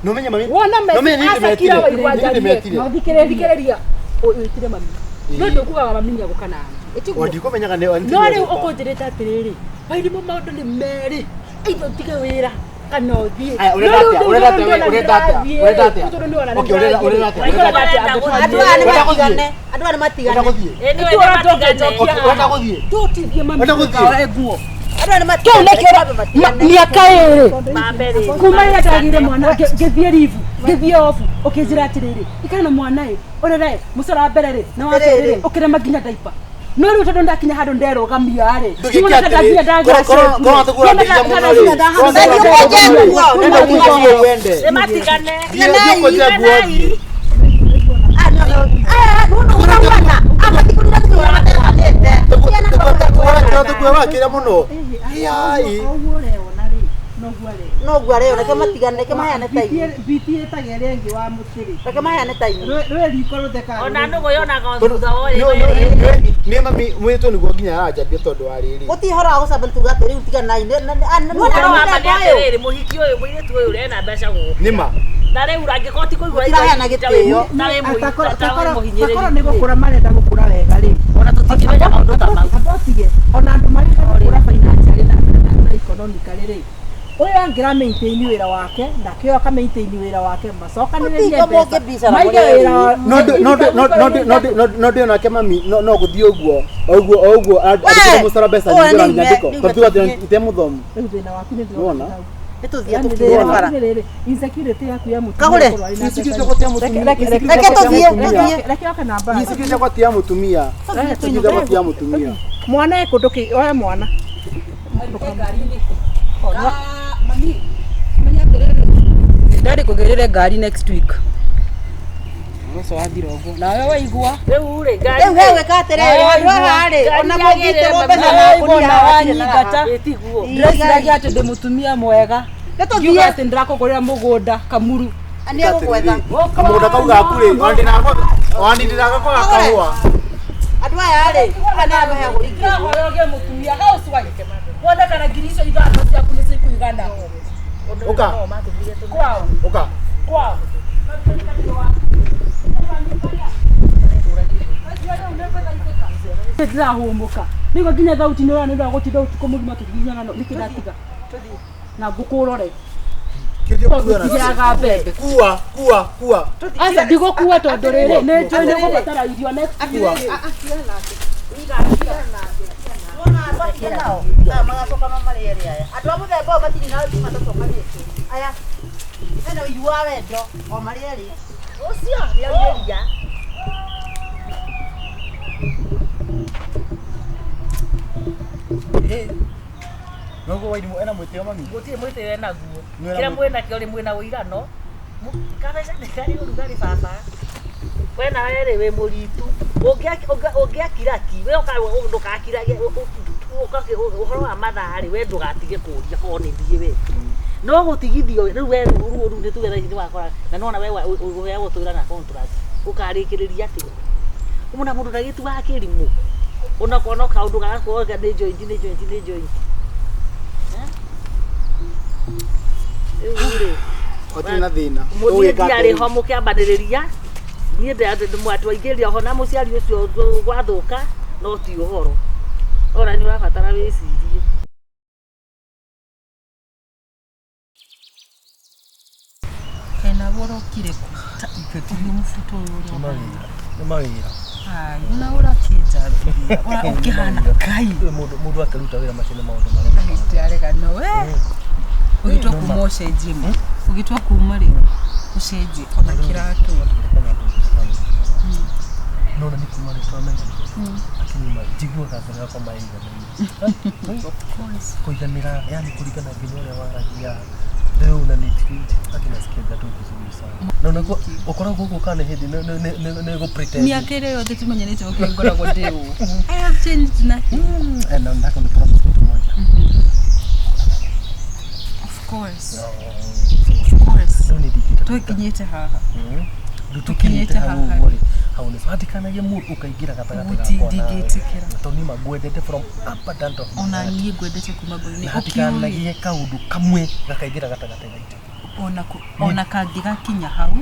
No menye mami. Wona No menye niĩ acakira ndĩmetire. waigua Niĩ njarie. ndĩmetire. No thikĩrĩria. Wĩtire mami. No ndũkugaga mami nĩ agũka nani. Ĩtiguo. O ndikũmenyaga nĩ No rĩu ũkũnjĩrĩte atĩrĩrĩ wairimũ maũndũ nĩ merĩ either ũtige wĩra kana ũthiĩ. Aya, ũrenda atĩa? Ũrenda atĩa we? Ũrenda atĩa? Ũrenda atĩa? Okay, ũrenda atĩa? Ũrenda atĩa? Andũ aya nĩ Ũrenda gũthiĩ? matigane andũ aya nĩ Ũrenda matigane gũthiĩ? Ĩ nĩwe Itũra nĩ matigane. Okay, ũrenda gũthiĩ? Tũtithie mami Ũrenda gũthiĩ? ũkaoe nguo. andũ aya nĩ Kĩu matigane nĩkĩo Reke matigane. mĩaka ĩrĩ Mambe rĩ. kuma rĩrĩa ndagĩire mwana ngĩthiĩ ribu ngĩthiĩ obu ũkĩnjĩra atĩrĩrĩ ikara na mwana ĩ ũrere mũcara wa mbere rĩ na wa kerĩ rĩ ũkĩrema nginya ndaipa no rĩu tondũ ndakinya handũ nderũgamia rĩ Ndũgĩke nĩwona ta atĩrĩ, ndakinya ndagĩra korwo tũgũra mbia mũno rĩ. Korwo Thengiũ kwenje nguo. Nenda kwenja nguo wende. Nĩ matigane. Thiĩ kwenja nguo thiĩ. Aya, nĩ ũrauana. Amatigũrĩra tũkĩona matehanĩte. Ciana nĩ Kũgũra tũkue wakĩra mũno. Yai. Ũguo ũreona rĩ, noguo areyona. noguo areyona reke matigane reke maheane time Biti ĩtaga ĩrĩa ĩngĩ wa mũtĩ rĩ. reke maheane time Rwĩ riko rũthekaga. Ona nũgũ yonaga o thutha wa ũyũ. Nĩ mami mwĩtũ nĩguo nginya aranjambia tondũ wa rĩrĩ. gũtirĩ ũhoro wa gũcamba tuga atĩ rĩu tiganai Ũhoro wa ma nĩ atĩrĩrĩ mũhiki ũyũ mũirĩtu ũyũ ũrena mbeca gũkũ. Nĩ ma. Na rĩu angĩkorwo ti kũigua Gũtiraheana gĩtĩo. tarĩ Takorwo mũhinyĩrĩru. nĩ gũkũra marenda gũkũra wega rĩ. Ona tũtingĩmenya maũndũ ta mau. Abotige ona andũ marenda gũkũra financially na economically rĩ. Ũyũ angĩra maintain wĩra wake nake ũyũ aka maintain wĩra wake macokanĩrĩrie Mũtingo mbeca mũngĩbicara maige mũrĩ wĩra wa- No ndĩ onake mami no gũthiĩ ũguo o ũguo o ũguo andĩkĩre mũcara mbeca Ũyũ nyingĩ ona nĩ nyandĩko nĩ tondũ tuga atĩ itemũthomu. Rĩu thĩna waku nĩ Nĩwona? ndĩrona nĩ tũthiĩ tũkinyĩre bara insecurity yaku ya mũtumia Kagũre. gũkorwo arĩ na mbeca Insecurity yakwa ti ya mũtumia. Reke- reke- Reke tũthiĩ, tũthiĩ. Reke oke na mbara. Insecurity yakwa ti ya mũtumia. Insecurity yakwa ti ya mũtumia. Mwana e kũndũ kĩ oya mwana. Ndari kũgĩrĩre ngari next week. Ũcio wathira ũguo. Nawe waigua. Rĩu rĩ ngari rĩu he gwĩka atĩrĩrĩ handũ haha rĩ ona mũngitĩrwo mbeca na Waigua ngũnia na haha hatirĩ na wanyingata. raha. ĩtiguo. Ndĩreciragia atĩ ndĩ mũtumia mwega. Nĩ Ngiuga tũthiĩ atĩ ndĩrakũgũrĩra mũgũnda kamuru. nĩ egũgwetha Kamũgũnda kau gaku rĩ, ona ndĩragakwaga kahũa. andũ aya rĩ aya nĩ arĩa maheagwo ingĩ Ndĩrahoya ũgĩe mũtumia housewife. Wone kana ngiri icio ithano ciaku nĩ cikũigana. Ũka. Kwao. Ũka. Kwao. Ndĩrahũmũka. Nĩguo nginya thauti nĩ ũrĩa gũtinda ũtukũ mũgima tũkiginyana nĩkĩ ndatiga. Na ngũkũ ũrore. Kĩrĩa ũkuua nacio. Tũtiaga mbembe. Kua, kua, kua. Aca ndigũkua tondũ rĩrĩ nĩ njũĩ nĩ ũgũbatara irio next week. Kua. Twatia nao. Magacoka mamarĩe rĩ aya. Andũ a mũthemba ũyũ matirĩ na matacokanĩtie. Aya. Mena ũiru wa wendo o marĩe rĩ. Ũcio nĩaugĩria. Noguo Wairimũ ena mwĩtĩo mami. Gũtirĩ mwĩtĩo enaguo. Nĩ Kĩrĩa mwĩnakĩo rĩ mwĩna ũirano. Kabeca nĩ karĩ ũrugarĩ baba. We nawe rĩ wĩ mũritu. Ũngĩakira ki, we ndũgakirage ũhoro wa mathaa rĩ, we ndũgatige kũria korwo nĩ niĩ we. No gũtigithio rĩu we rĩu rĩu nĩ tuge thaa ici nĩwakora na nĩwona we ũheagwo tũwĩra na contract ũkarĩkĩrĩria atĩa? Ũmũna mũndũ ndagĩtuaga kĩrimũ. Ũnakorwo kaũndũ gagakorwo nĩ joint nĩ joint nĩ joint. Rĩu rĩ Hatirĩ na thĩna. Mũthiĩ ndiarĩ ho mũkĩambanĩrĩria niĩ twaingĩrire ho na mũciari ũcio gwathũka no ti ũhoro. Ora nĩ ũrabatara wĩcirie. Kaina ũrokire kũ? Ũyũ mũbuto ũyũ ũrĩa ũhana. Nĩ mawĩra. Ai, ona ũrakĩnjambĩria. Ũra ũkĩhana Ngai. Mũndũ mũndũ akĩruta wĩra macio nĩ maũndũ marĩa. Ndirarega no we. Ũgĩtua kuma ũcenjie ma. Ũgĩtua kuma rĩ ũcenjie ona kĩratũ. Nona nĩ kuma rĩ twamenya. Akinyuma njiguaga ngoro yakwa maiganĩire. Kũiganĩra yani kũringana nginya ũrĩa waragia rĩu na nĩ akinasikiaga tu vizuri sana. Na unakuwa ũkoragwo gũkũ kana nĩ hĩndĩ nĩ gũ pretend. Mĩaka ĩrĩa yothe tumenyanĩte ũkĩ ngoragwo ndĩ ũũ. I have changed nothing. Na nataka unipromise kitu moja. Of course. Of course. Rĩu nĩ ndingĩte. Tũkinyĩte haha. Rĩu tũkinyĩte hau ũguo rĩ hau nĩ hatikanagie mũndũ ũkaingĩra gatagatĩ gakwa nawe. Ndingĩtĩkĩra. Tondũ niĩ ma ngwendete from abundant of my Ona heart. niĩ ngwendete kuma ngoro-inĩ. Na hatikanagie kaũndũ kamwe gakaingĩra gatagatĩ gaitũ. Ona kangĩgakinya hau,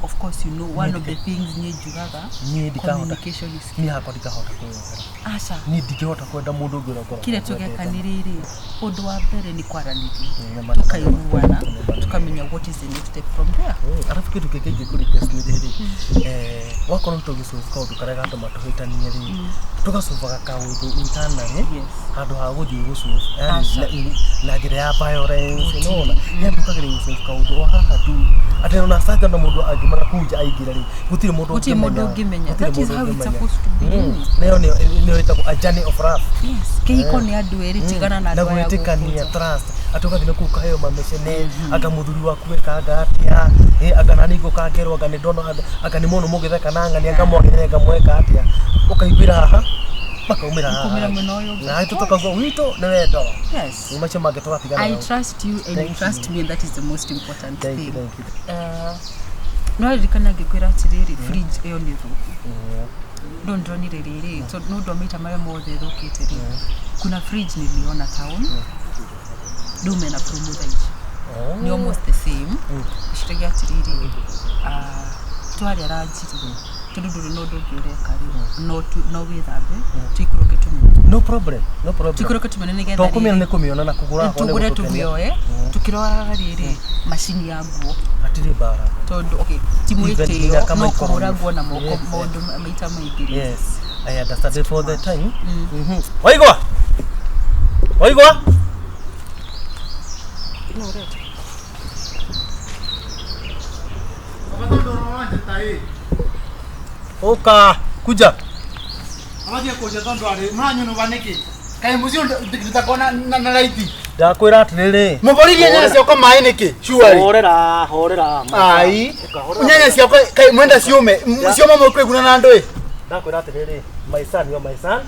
of course you know one of the things niĩ njugaga Niĩ ndikahota. communication is key. Niĩ hakwa ndikahota kwĩyohera. Aca. Niĩ ndingĩhota kwenda mũndũ ũngĩ ũrĩa ngoragwo Kĩrĩa tũgeka ngwendete. nĩ rĩrĩ, ũndũ wa mbere nĩ kwaranĩria, tũkaiguana, tũkamenya what is the next step from there. Arabu kĩndũ kĩngĩ ingĩkũ request nĩ rĩrĩ, wakorwo nĩ tũgĩsolve kaũndũ karĩa gatũma tũhĩtanie rĩ, tũgasolvaga kaũndũ internally handũ ha gũthiĩ gũsolve yani na njĩra ya violence nĩwona, yani tũkageria gũsolve kaũndũ o haha tu atĩ ona sasa na mũndũ angĩmara kũu nja aingĩra rĩ, gũtirĩ mũndũ Gũtirĩ mũndũ ũngĩmenya. Gũtirĩ That is mũndũ how it's ũngĩmenya. supposed to be. Nayo nĩyo ĩtagwo a journey of love. Yes, kĩhiko nĩ andũ erĩ tigana na na andũ aya gũkũ gwĩtĩkania nja. trust atĩ ũgathiĩ na kũu ũkaheo mamecene anga mũthuri waku ekanga atĩa anga nani ngũkangerwo anga nĩ ndona anga nĩ muono mũgĩtheka na ng'ani anga mwagĩrĩre anga mweka atĩa ũkaiguĩra haha makaumĩra haha Ũkaumĩra mwena ũyũ ũngĩ. na tũkauga witũ nĩ wendo. Yes. Macio mangĩ tũgatigana I namo. trust you and you Thank trust you. me and that is the most important Thank you, thing. thank you. No ririkana ngĩkwĩra atĩrĩrĩ fridge ĩyo nĩ thũku. No ndonire rĩrĩ tondũ no ũndũ wa maita marĩa mothe ĩthũkĩte rĩ, kuna fridge niliona town rĩu mena promo thaa ici nĩ almost the same. Ciragia atĩrĩrĩ twarĩa ranji rĩ tondũ ndũrĩ na ũndũ ũngĩ ũreka rĩ no wĩthambe tũikũrũke tũmĩone. No problem, no problem. Tũikũrũke tũmĩone nĩgetha To kũmĩona nĩ kũmĩona na kũgũra hakwa nĩ tũgũre gũtũkenia. tũmĩoe tũkĩroraga rĩrĩ macini ya nguo Hatirĩ mbara. tondũ okay ti Even mwĩtĩo nginya no kũhũra kamicrowave. nguo na moko Yes, maũndũ maita maingĩ rĩ. Yes, I understand it for the time. Waigua? Waigua? Ũka, kuja. Amathiĩ kũnja tondũ arĩ mũranyunuba nĩkĩ? Kaĩ mũciĩ ndĩtakona na raithi. Ndakwĩra atĩrĩrĩ. Mũboririe nyanya ciakwa maĩ nĩkĩ? Surely. Horera, horera. Ai. Nyanya ciakwa kaĩ mwenda ciũme. Cioma mũkwĩguna na andũ ĩ. Ndakwĩra atĩrĩrĩ, my son, you are my son.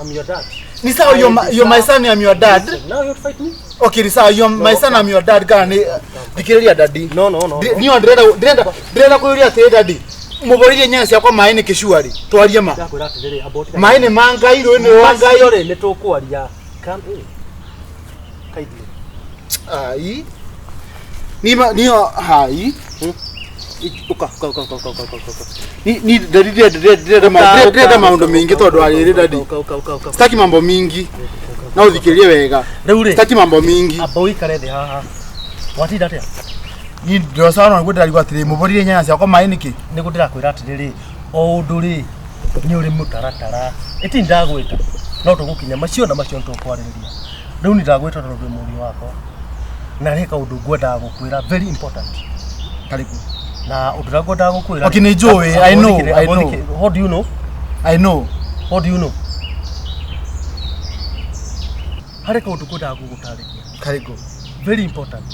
I'm your dad. Ni sawa you're my son, I'm your dad. Now you fight me? Okay, ni sawa you're my son, I'm your dad kana nĩ thikĩrĩria daddy. No, no, no. Niĩ ndĩrenda ndĩrenda ndĩrenda kũyũria atĩrĩ daddy. Mũboririe nyanya ciakwa maĩ nĩkĩ surely? Twarie ma. Ndakwĩra atĩrĩrĩ, about Maĩ nĩ ma Ngai, rũĩ nĩ rwa Ngai. Macio rĩ nĩ tũkwaria. Come in. Kindly. Ai. Ni ma ni hai. Uka, uka, uka, uka, uka, uka, uka. Ni daddy ndĩrenda ndĩrenda maũndũ maingĩ tondũ wa rĩrĩ daddy. Uka, uka, uka, uka. Sitaki mambo mingi. Na ũthikĩrĩrie wega. Rĩu rĩ. Sitaki mambo mingi. Amba ũikare thĩ haha. Watinda atĩa? Ni ndĩrocaga nĩguo ndĩrarigwo atĩrĩ mũboririe nyanya ciakwa maĩ nĩkĩ? Nĩguo ndĩrakwĩra atĩrĩrĩ, o ũndũ rĩ nĩ ũrĩ mũtaratara. Ĩti ndagwĩta. No tũgũkinya macio na macio nĩtũkwarĩrĩria. Rĩu nĩ ndagwĩta tondũ ndĩ mũriũ wakwa. Na he kaũndũ ngwendaga gũkwĩra very important. Karibu. Na ũndũ ũrĩa ngwendaga gũkwĩra. Okay, nĩ njũĩ, I know, I know. What do you know? I know. What do you know? Harĩ kaũndũ ngwendaga gũgũtarĩria. Karibu. Very important.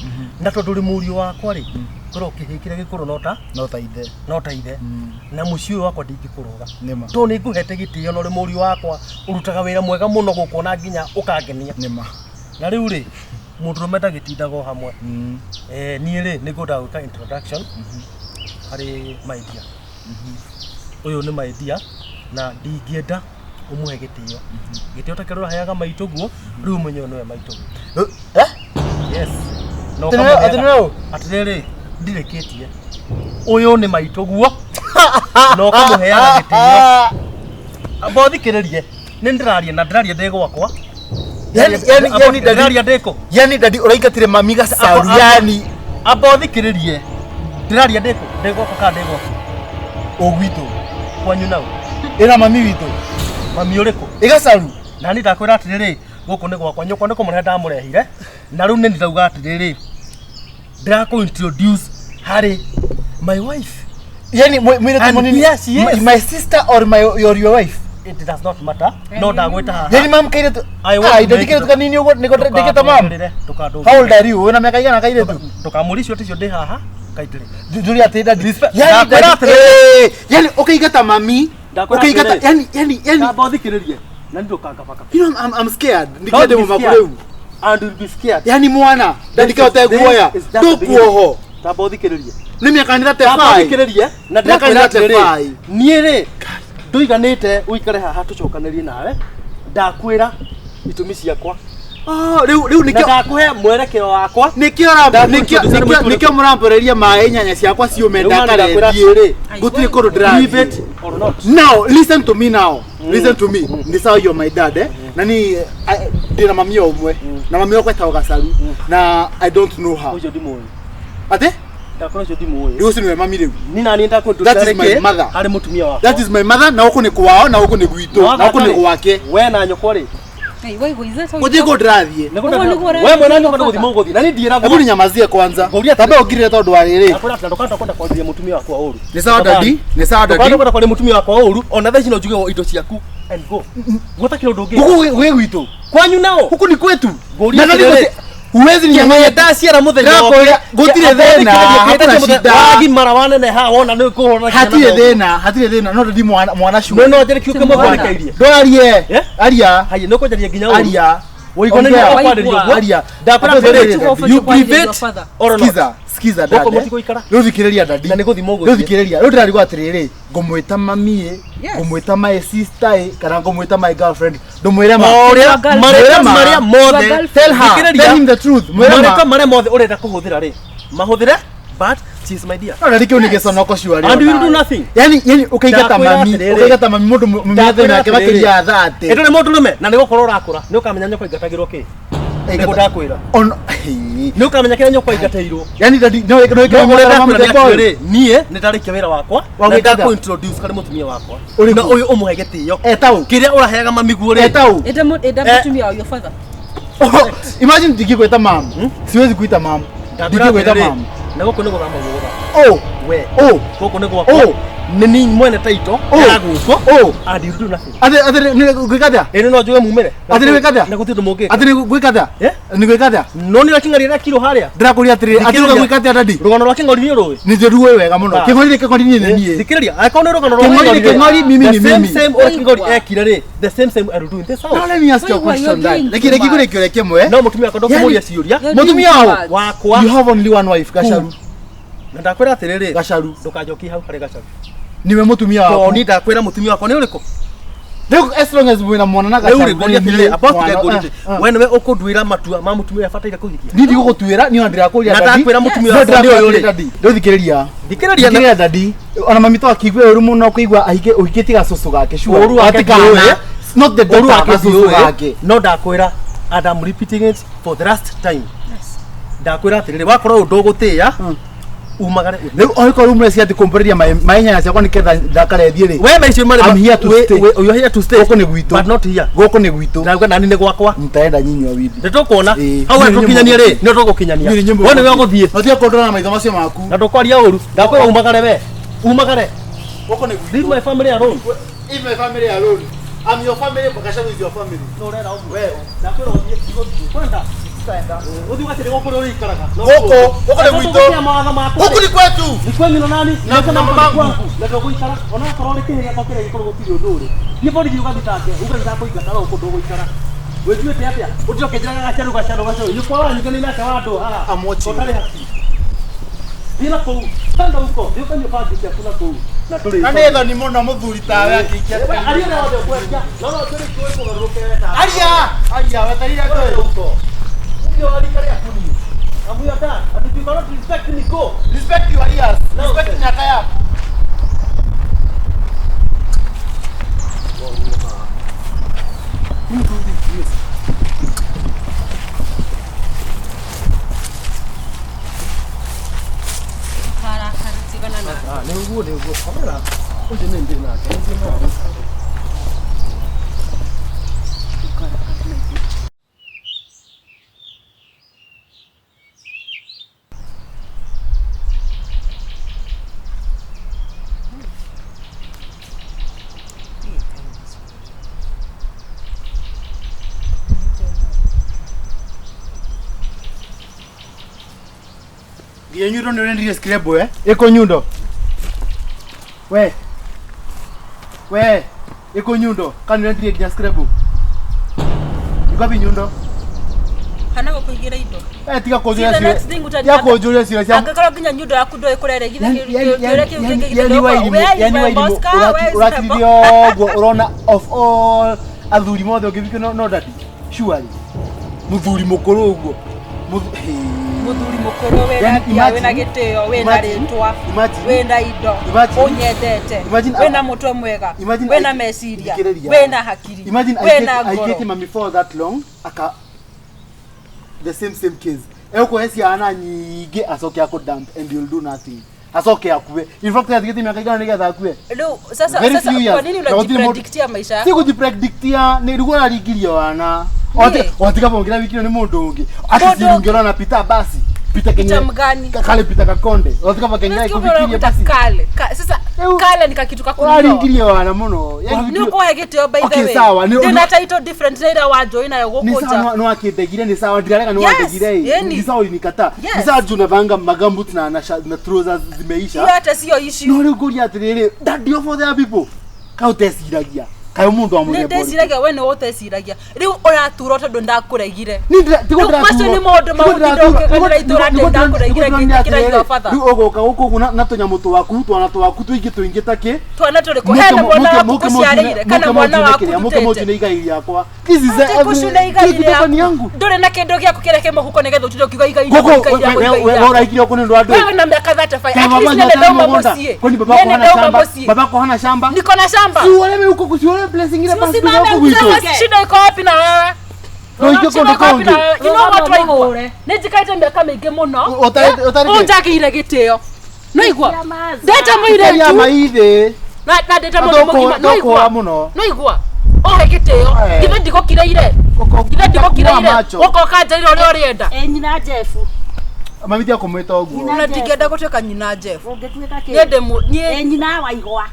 Na tondũ ũrĩ mũriũ wakwa rĩ, korwo kĩhĩ kĩrĩa gĩkũrũ no ta No ta ithe. No ta ithe. Na mũciĩ ũyũ wakwa ndingĩkũroga. Nĩma. Tondũ nĩ ngũhete gĩtĩo na ũrĩ mũriũ wakwa, ũrutaga wĩra mwega mũno gũkũ na nginya ũkangenia. Nĩma. Na rĩu rĩ, mũndũrũme ndagĩtindaga o hamwe. Niĩ rĩ, nĩ ngwendaga gwĩka introduction harĩ my dear. Ũyũ nĩ my dear na ndingĩenda ũmũhe gĩtĩo. Gĩtĩo ta kĩrĩa ũraheaga maitũguo, rĩu ũmenye ũyũ nĩwe maitũguo. Eh? Yes. Na Atĩ nĩwe- ũkamũheaga- atĩ nĩwe ũ? Atĩrĩrĩ, ndirĩkĩtie. Ũyũ nĩ maitũguo na ũkamũheaga gĩtĩo. Amba ũthikĩrĩrie. Nĩ ndĩraria na ndĩraria ndĩ gwakwa. Yani daddy, Ndĩraria ndĩ kũ? yani daddy ũraingatire mami gacaru Amba- yani Amba ũthikĩrĩrie. Ndĩraria ndĩ kũ? Ndĩ gwakwa kana ndĩ gwaku? o gwitũ. Kwanyu nau. Ĩra mami witũ. Mami ũrĩkũ? Ĩgacaru. Na niĩ ndakwĩra atĩrĩrĩ, gũkũ nĩ gwakwa, nyũkwa nĩ kũmũrehe ndamũrehire. Na rĩu nĩ ndauga atĩrĩrĩ, ndĩrakũ introduce harĩ my wife. Yani mwĩrĩtu And mũnini. yes, yes. My sister or my or your wife. It does not matter. No ndagwĩta haha. Yani mam kairĩtu. I want Ah, to daddy make kairĩtu the- kanini ũguo nĩko ndĩkĩta mam. Ndũkandũngĩrĩre, ndũkandũngĩrĩre. How old are you? Wĩna mĩaka igana kairĩtu? Ndũkamũrie icio ticio ndĩ haha kaindĩrĩ. Njũria atĩ daddy. Respect- Yani Ndakwĩra daddy. atĩrĩrĩ. Eh, yani ũkaingata mami. Ndakwĩra Ũkaingata atĩrĩrĩ. yani yani yani Ndamba ũthikĩrĩrie. Na nĩ ndũkangabaka. You know, I'm scared. Don't Ndikende be mũmaku scared. rĩu. And you'll be scared. Yani mwana, ndandika ũteguoya. This is just the beginning. Ndũkuoho. Tamba ũthikĩrĩrie. Nĩ mĩaka nĩ Tamba 35. ũthikĩrĩrie. Na Mĩaka ndĩrakwĩra nĩ atĩrĩrĩ, 35. niĩ rĩ ndũiganĩte ũikare haha tũcokanĩrie nawe. Ndakwĩra itũmi ciakwa. Oh, rĩu rĩu Na nĩkĩo ndakũhe mwerekero wakwa. nĩkĩo ra- Ndakũhe nĩkĩo introduce nĩkĩo mũtũrĩre. nĩkĩo mũramboreria maĩ nyanya ciakwa ciũme Rĩu na ndakare ndakwĩra thiĩ. atĩrĩrĩ, Gũtirĩ kũndũ Leave ndĩrathiĩ. it or not. Now, listen to me now. Listen to me. Ni sawa you're my dad, eh? Na ni ndĩna mami o ũmwe. Na mami wakwa etagwo Gacaru. Na I don't know her. Ũcio ndimũĩ. Atĩ? Ndakwĩra ũcio ndimũĩ. Rĩu ũcio nĩwe mami rĩu. Ni nani ndakũ That is my mother. harĩ mũtumia wakwa. That is my mother na gũkũ nĩ kwao na gũkũ nĩ gwitũ na gũkũ nĩ gwake. We na nyũkwa rĩ. Gũtirĩ kũndũ ndĩrathiĩ. Ũguo nĩguo We mwena nyũkwa nĩ gũthiĩ mũgũthiĩ. Na niĩ ndiĩragwo. Hebu ninyamazie kwanza. Ngũria atĩrĩ. Tambe ũngirire tondũ wa rĩrĩ. Ndakwĩra atĩrĩ, ndũkahota kwenda kwarĩria mũtumia wakwa ũru. Nĩ sawa daddy, nĩ sawa daddy. Ndũkahota kwenda kwarĩria mũtumia wakwa ũru, ona thaa ici no njuge indo ciaku and go. Gũtakĩrĩ ũndũ ũngĩ. Gũkũ gwĩ gwitũ. Kwanyu nao. Huku ni kwetu. Ngũria Na nani atĩrĩrĩ. huwezi ninyang'anya ndaciara mũthenya Ndĩrakwĩra, gũtirĩ thĩna, hakuna shida. Wagimara waneneha wona nĩ kũhũrana Hatirĩ thĩna, hatirĩ thĩna. No daddy mwana mwana No sure. no njere kiuke mũthondekeire. Ndwarie. Eh? Aria. Haya nĩ ũkwanjaria nginya ũru. Aria. Wĩigua nĩ Ongea. ũkwarĩria ũguo. Aria. Ndakwĩra Atĩrĩrĩ, atĩrĩrĩ, daddy. you leave it or not. Skiza, skiza Gũkũ dad. mũtigũikara. Rĩu thikĩrĩria daddy. Na nĩ gũthiĩ mũgũthiĩ. Rĩu thikĩrĩria. Rĩu ndĩrarigwo atĩrĩrĩ, ngũmwĩta mami ĩ, ngũmwĩta my sister ĩ, kana ngũmwĩta my girlfriend. Ndũmwĩre ma. O ũrĩa Mwĩre marĩtwa ma. marĩa mothe Tell her. Thikĩrĩria. Tell him the truth. Mwĩre ma. marĩtwa marĩa mothe ũrenda kũhũthĩra rĩ mahũthĩre, but she is my dear. No daddy kĩu nĩ gĩconoko sure And you will do nothing. Yani yani ũkaingata Ndakwĩra mami, atĩrĩrĩ. ũkaingata mami mũndũ mũmĩathe nake makĩria ya 30. Ĩndũ nĩ mũndũ rũme na nĩ gũkorwo ũrakũra nĩ ũkamenya nyũkwa ingatagĩrwo kĩ. Nĩguo ndakwĩra. On Nĩ ũkamenya kĩrĩa nyũkwa ingatĩirwo. Yani daddy no no No ũrĩa mama ndakwĩra nĩ mũthemba ũyũ. atĩrĩrĩ, niĩ nĩ ndarĩkia wĩra wakwa Wa na gwĩka atĩa? ndakũ introduce harĩ mũtumia wakwa Ũrĩkũ? na ũyũ ũmũhe gĩtĩo Etau. kĩrĩa ũraheaga mamiguo rĩ. Etau. Enda mũtumia wa your father. Imagine ndingĩkwĩta mam. Siwezi kuita mam. Ndakwĩra Ndingĩkwĩta atĩrĩrĩ, mam. na gũkũ nĩ gũthama mũgũtha Oh, we oh, gũkũ nĩ gwakwa Oh. nĩ ni mwene taito Oh. ya gũkũ oh. and you do nothing. Atĩ atĩ nĩ gwĩka atĩa? Ĩno no njuge mumĩre. Atĩ nĩ gwĩka atĩa? Na gũtirĩ ũndũ mũngĩka. Atĩ nĩ gwĩka atĩa? Eh? Nĩ gwĩka atĩa? No nĩ kĩng'ori rĩa kiro harĩa. Ndĩrakũria atĩrĩrĩ, atĩ Thikĩrĩria. ũga gwĩka atĩa daddy? Rũgano rwa kĩng'ori nĩ ũrũĩ. Nĩ njũruĩ wega mũno. Ah. Kĩng'ori nĩ kĩng'ori niĩ nĩ niĩ. Thikĩrĩria, angĩkorwo nĩ rũgano rwa Kĩng'ori nĩ kĩng'ori rĩ, kĩng'ori, mimi the ni same mimi. same ũrĩa kĩng'ori ekire rĩ, the same same I will do in this Now house. let me ask you a Why were you question dad. doing Reke too reke much? ngũrie kĩũria kĩmwe. No mũtumia wakwa ndũkũmũria ciũria You're Mũtumia doing wao? too much. wakwa. You have only one wife, Gacaru. Na ndakwĩra atĩrĩrĩ, Gacaru. ndũkanjokie hau harĩ Gacaru. Niwe mũtumia Tondũ waku. niĩ ndakwĩra mũtumia wakwa nĩ ũrĩkũ. Rĩu as long as mwĩna mwana na Rĩu Gacaru. rĩ, ngũria atĩrĩrĩ, about mwana- ngũria atĩrĩ, ah, ah. we nĩwe ũkũnduĩra matua ma mũtumia ũrĩa abataire kũhikia. Niĩ ndigũgũtuĩra, niĩ ona ndĩrakũria Na daddy. ndakwĩra mũtumia No wakwa nĩ ndĩrakwĩra ũyũ rĩ. daddy. Rĩu thikĩrĩria. Thikĩrĩria na Thikĩrĩria daddy. Ona mami to akĩigue ũru mũno kũigua ahike ũhikĩtie gacũcũ gake sure. Ũru wake Ati kana. ndiũĩ. Not the ũru daughter, wake gacũcũ ndiũĩ, gake. no ndakwĩra and I'm repeating it for the last time. Ndakwĩra atĩrĩrĩ, wakorwo ũyũ ndũgũtĩĩa, Umagare. Rĩu oĩkorwo rĩu mũreciria atĩ kũmbũrĩria maĩ nyanya ciakwa nĩketha ndakare thiĩ rĩ. We maicio marĩ I'm here to stay. You are here to stay. Gũkũ nĩ gwitũ. But not here. Gũkũ nĩ gwitũ. Ndauga nani nĩ gwakwa. Mtaenda nyinyi wawili. Nĩ tũkuona. Ĩĩ. Hau Niĩ we nĩ tũkinyanie nyũmba rĩ, nĩ tũgũkinyania. Niĩ nĩ nyũmba We nĩwe ũgũthiĩ. Na tiga kũndora na maitho macio maku. Na ndũkwaria ũru. Ndakwĩra umagare we. Umagare. Gũkũ nĩ gwitũ. Leave my family alone. Leave my family alone. I'm your family, Gachagua is your family. No ũrera ũguo. We. Ndakwĩra ũthiĩ ndigũthiĩ. Kwenda. Ũthiĩ ũgacĩre gũkũ ũrĩa ũikaraga. Gũkũ, gũkũ nĩ gwitũ. Gũkũ mawatho makwa. Huku ni kwetu. Ni kwenyu na nani? Na- na mamangu. kwangu. Na ndũgũikara. Ona okorwo ũrĩ kĩhĩ gĩakwa kĩrĩa gĩkorwo gũtirĩ ũndũ ũrĩ. Thiĩ borithi ũgathitange. Uge nĩndakũingata no gũkũ ndũgũikara. Wĩnjuĩte atĩa? Ũthiĩ ũkĩnjĩraga gacerũ gacerũ gacerũ. Nyũkwa ũranyitani nake wa andũ haha. I'm watching. Ũtarĩ hakiri. Thiĩ na kũu. Kanda huko. Thiĩ ũkanyue bangi ciaku na kũu. Na ndũrĩ. Na nĩ thoni mũno mũthuri tawe akĩikia. We, aria ũrĩa wothe ũkwendia. No no tũrĩ kũĩ kũgarũrũke ta. Aria! Aria, weterire Wewe ndũĩ. huko. Ndio alika rĩaku niĩ. I'm your dad. And if you cannot respect me, go. Respect your ears. No, Respect sir. miaka yako. Tigana na Ah, nĩ ũguo nĩ ũguo. Kamera. Ũcio nĩ ndĩ nake. Nĩ ndĩ nake. Nginya nyundo nĩ ũrendirie scrabble eh? Ĩkũ nyundo. We. We. Ĩkũ nyundo. Kana nĩ ũrendirie nginya scrabble. Iko wapi nyundo? Kana gũkũigĩra indo. Eh, tiga kũnjũria See, the ciũria. next thing ũtari- Tiga kũnjũria ciũria cia Angĩkorwo nginya nyundo yaku ndũĩ kũrere githĩ Yani- yani- kĩũria kĩu yani- kĩngĩ yani wa irimũ- yani wa irimũ, ũratiririe ũguo ũrona of all athuri mothe ũngĩthikio no daddy surely mũthuri mũkũrũ ũguo Hey. Muthuri mukuru wina Yani, mbia wina imagine- gitio wina imagine- ritwa imagine- wina indo imagine- unyendete imagine- wina mutwe mwega imagine wina I- meciria thikĩrĩria. wina hakiri Imagine wina I ngoro get mami for that long aka the same case egũkũhe ciana nyingĩ acoke akũ dump and you'll do nothing acoke akue in fact athikĩte mĩaka igana nĩgetha akue Rĩu sasa Very sasa few years. kwa nini Na gũtirĩ mũndũ- unajipredictia maisha si yako? kujipredictia nĩ rĩu ũraringirio wana Niĩ? watiga bongera wikiro nĩ mũndũ ũngĩ Mũndũ- aticiringĩrwo na Peter basi Peter Peter Kenya mgani? kale Peter Kakonde watiga Kenya Unasikia ikubikirie unakuta basi kale. Sasa Rĩu- kale ni kakitu kakunyoa. ũraringirio wana mũno Yani Nĩ ũkũhe gĩtĩo by the Okay, way. sawa, nĩ- Ndĩna title different na ĩrĩa wanjũĩ nayo ni gũkũ sawa nja. no akindegire ni sawa ndirarega ni Yes, wandegire yeni. ni sawa ulinikataa Yes. ni sawa juu navanga magambut na trousers zimeisha Hiyo hata sio issue. no rĩu ngũria atĩrĩrĩ daddy of other people kaĩ ũteciragia kaĩ mũndũ wa Nĩ mũthemba ũrĩkũ? ndeciragia we nĩ ũteciragia. Rĩu ũraturwo tondũ ndakũregire. Ni ndira- tigo Rĩu macio ndĩraturwo. nĩ maũndũ Tigo maũndũ ndĩraturwo. ndũkĩganĩra Nĩguo- itũra nĩguo atĩ ndakũregire nĩguo ngĩtĩkĩra ndĩronire your father. rĩu ũgũka gũkũ ũguo na tũnyamũ twaku twana twaku tũingĩ tũingĩ ta kĩ Twana tũrĩkũ? Hena mwana waku ũciarĩire kana mwana waku mũke mũtune ndutĩte. igai rĩakwa This is Atĩ every- kũcuna igai kila kitu ni rĩaku. yangu Ndũrĩ na kĩndũ gĩaku kĩrĩa kĩ mũhuko nĩgetha ũtinde ũkiuga igai rĩaku, Gũkũ igai rĩaku, igai we rĩaku. ũraikire ũkũ nĩ ũndũ wa ndũĩ Wewe na miaka 35. Kama At baba least nene nyota ndauma mũgũnda. mũciĩ. Kwani babako Nene hana ndauma shamba? mũciĩ. Babako hana shamba? Niko na shamba. Si uolewe huko, si uolewe place ingine basi Usimame huko gwitũ. sasa shida iko wapi na wewe? No ikio Shida kũndũ iko wapi na kũngĩ. wewe? You know what waigua? Nĩ njikarĩte mĩaka mĩingĩ mũno. Ũtarĩ kĩ? Ũnjagĩire gĩtĩo. Nĩigua? Ndĩte Ria mũirĩtu maithĩ. na ndĩte Na mũndũ mũgima. ndũkũa Nĩigua? mũno. Nĩigua? Ũhe gĩtĩo. Eh. Githĩ ndigũkireire? Githĩ ndigũkireire? macho. Ũkoka njaire ũrĩa ũrĩenda. Ĩ nyina Jeff. Mami tiga kũmwĩta ũguo. Na ndingĩenda gũtuĩka nyina Jeff. Ũngĩtuĩka kĩ? Niĩ ndĩ mũ- Ĩ niĩ nyina wa igwa.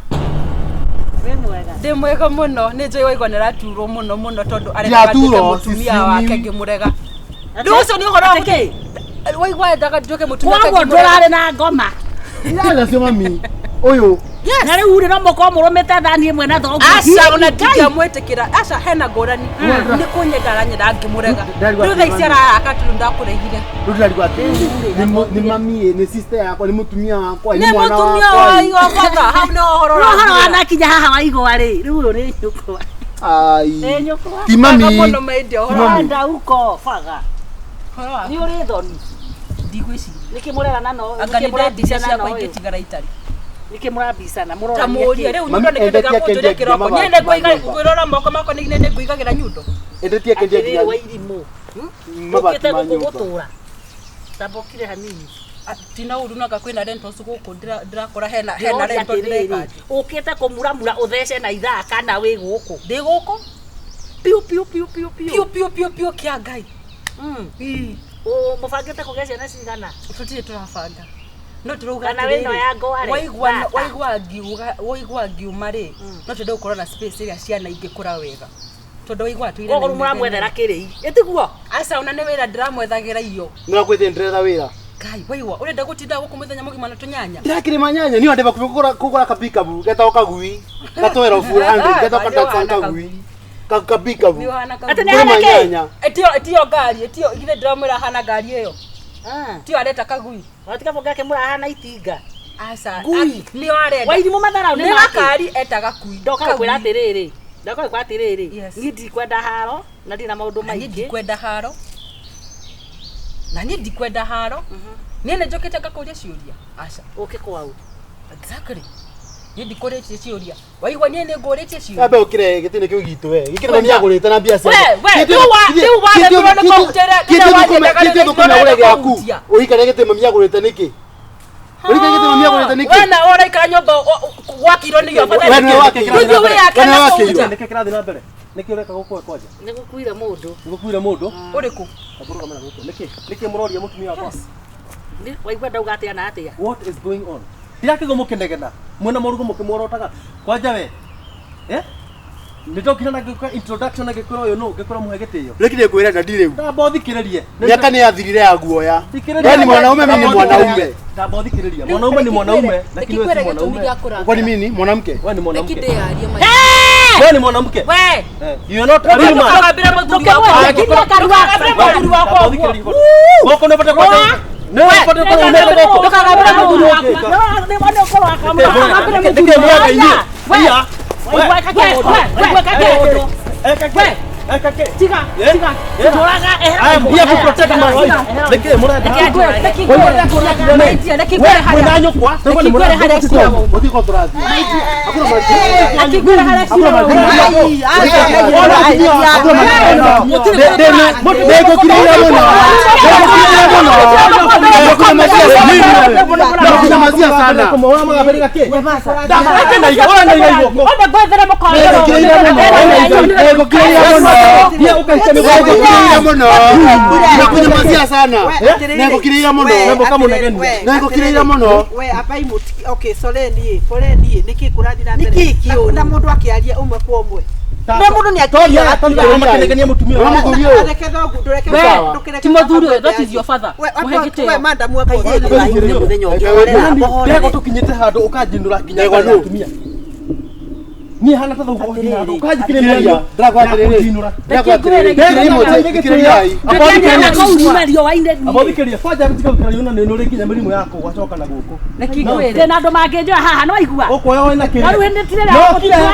Wĩ mwega. ndĩ mwega mũno nĩ njũĩ waigua nĩ araturwo mũno mũno tondũ arendaga nduĩke Ndiraturwo, mũtumia sisi wake ni- ngĩmũrega rĩu ũcio nĩ ũhoro wa Atĩ kĩ? waigua endaga nduĩke mũtumia wake Koguo ngĩmũrega. ndũrarĩ na ngoma. Iraga cio mami. Ũyũ. Yes. Na rĩu rĩ no mũkorwo mũrũmĩte thani ĩmwe na thoguo. Aca ona ndingĩamwĩtĩkĩra aca hena ngũrani nĩ kũnyenda aranyenda ngĩmũrega Ndarigwo rĩu thaa ici atĩ araraka tondũ ndakũregire Rĩu ndĩrarigwo atĩrĩrĩ, nĩ mami ĩ, nĩ sister yakwa, nĩ mũtumia wakwa, nĩ nĩ mwana mũtumia wakwa. wa igwa batha hau nĩ ũhoro Rĩu ũhoro ũrathira. wanakinya haha wa igwa rĩ, rĩu ũyũ nĩ nyũkwa. Ai. Nĩ nyũkwa. Ti mami. Wega mũno mendia ũhoro Mami. Enda huko baga. Ũhoro wa- Nĩ ũrĩ thoni. ndigwĩciria Nĩkĩ mũrerana no? anga Nĩkĩ nĩ ndendirie mũrabicana ciakwa na ũyũ? ingĩtigara itarĩ Nĩkĩ mũrabicana? ta Mũrorania mũrie kĩ? rĩu Mami, nyundo nĩ kĩndũ endetie gĩa kũnjũria kendia kĩroko nginya niĩ nĩ mabati ma nyũmba. ngwĩrora moko makwa nĩ nĩ ngũigagĩra nyundo Endetie kendia Atĩrĩrĩ nginya wa irimũ. mabati Ũkĩte ma gũkũ nyũmba. gũtũra. Tambũkire hanini. Tina uru nanga kwina rentals guku ndirakora hena hena rental ndireka. Ukite kumuramura uthece na ithaa kana wi guku. Ndi guku. Piu piu piu piu piu. Piu piu piu piu kia Ngai. O mubangite kugia ciana cigana? Tutire turabanga. No turauga kana wino ya ngoare. Waigua waigua ngiuga waigua ngiuma ri. No twende gukorwo na space ĩrĩa ciana ingĩkũra wega. Tondu waigua tuire. Koguo muramwethera kĩrĩi. Ĩtiguo? Aca ona nĩ wĩra ndiramwethagira irio. Nĩrakwĩte ndĩretha wĩra. Kai waigua urenda gutinda guku muthenya mugima na tunyanya. Ndirakĩrĩma nyanya niĩ ndĩba kũgũra kabikabu getagwo kagui. Gatwero 400 getagwo kadatsan kagui. Kabikabu. Ati nĩ hana kĩ? Etio etio ngari etio ithe ndiramwĩra hana ngari ĩyo. Tio areta kagui. Watika bonga ke murahana itinga. Aca nĩo arenda. Wairimu matharau nĩ make. Ngari etaga kui. Ndoka kwĩra atĩrĩrĩ. Ndoka kwĩra atĩrĩrĩ. Niĩ ndikwenda haro na ndina maũndũ maingĩ. Niĩ ndikwenda haro. Na niĩ ndikwenda haro. Niĩ nĩ njũkĩte ngakũria ciũria. Aca. Ũke kwau. Exactly. Niĩ ndikũrĩtie ciũria. Waigua niĩ nĩ ngũrĩtie ciũria. Ambe ũkĩre gĩtĩ-inĩ kĩu gitũ we. Gĩkĩre mami agũrĩte na mbia ciake. We we rĩu wa rĩu nĩ kũhutĩra. Gĩtĩ thũkũma ũrĩa gĩaku. Ũikare gĩtĩ mami agũrĩte nĩkĩ? Ũikare gĩtĩ mami agũrĩte nĩkĩ? We na ũraikara nyũmba gwakirwo nĩ yo We nĩwe wakĩirwo. Nĩkĩ kĩrathiĩ na mbere? Nĩkĩ ũreka gũkũ kwanja? Nĩ gũkuire mũndũ. Nĩ gũkuire mũndũ? Ũrĩkũ? Ambũrũgamana gũkũ. Nĩkĩ? Nĩkĩ mũroria mũtumia wakwa? Waigua ndauga atĩa na atĩa? What is going on? Ndirakĩgwo mũkĩnegena. Mwena mũrugo mũkĩmworotaga. Kwanja we. Eh? Nĩndokire na ngĩka introduction na ngĩkwĩra ũyũ nũ ngĩkwĩra mũhe gĩtĩo. Rĩkire ngwĩra na ndirĩ. Ndamba ũthikĩrĩrie. Mĩaka nĩ yathirire ya guoya. We ni mwanaume mimi ni mwanaume. Ndamba ũthikĩrĩrie. Mwanaume ni mwanaume lakini wewe si mwanaume. Kwani mimi ni mwanamke? Wewe ni mwanamke. Wewe ni mwanamke. We. You are not a real man. Ndũkagambĩre mũthuri wakwa. Ndũkagambĩre mũthuri wakwa. Gũkũ nĩ bata kwanja. Ndũkagambĩre mũthuri wakwa. Ndũkagambĩre mũthuri wakwa. Tiga, tiga. I am here to protect my wife. Nĩkĩ mũrenda? Nakunyamazia sana. Nagukirira muno. Nagukirira muno. We apai muti. Okay, soreni, poleni, niki kurathi na mbere. Na mundu akiaria umwe kwa umwe. Na mundu ni akiaria makenegenia mutumia wa muthuri uyu. Reke thogu, ndureke ndukireke. Ti muthuri uyu, that is your father. Muhe gitĩo. We madam wa muthenya ũngĩ. Ndego tukinyite handu ukanjinura nginya mutumia. Ni hana ta thoguo ukanjikiriria ndakwatiriri abothikiriria kwanja tiga gũikara na nĩ ũrĩ nginya mĩrimũ yaku gwacoka na gũkũ ndĩ na andũ mangĩnjoya haha no aigua ũkuoya wĩna kĩrĩa rĩu hĩndĩ tirĩ na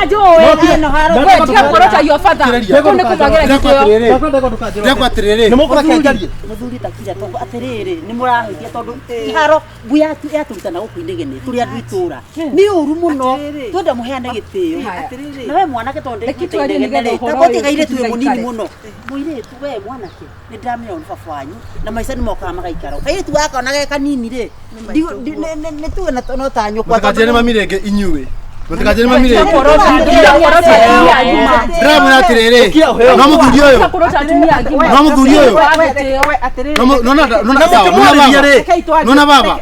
njũĩ no haro We tiga kũrota your father. Kũu nĩ kũmwagĩra gĩtĩo. Ndakwatiriri nĩ mũkũreke njarie muthuri takira tondu atiriri ni murahitia tondu iharo ngui yaturutana guku inegene turi andu itura ni uru muno twenda muheane gitio na we mwanake tondu ndikutinegene kairitu wi munini muno muiritu we mwanake ni ndamenya ni baba wanyu na maica ni mokaga magaikara kairitu gaka ona ge kanini ri ni tuge no ta nyukwa mũtikanjĩre mami rĩngĩ inyuĩ mũtikanjĩre mami rĩngĩ ndĩramwĩra atĩrĩrĩ no mũthuri ũyũ no mũthuri ũyũ nona baba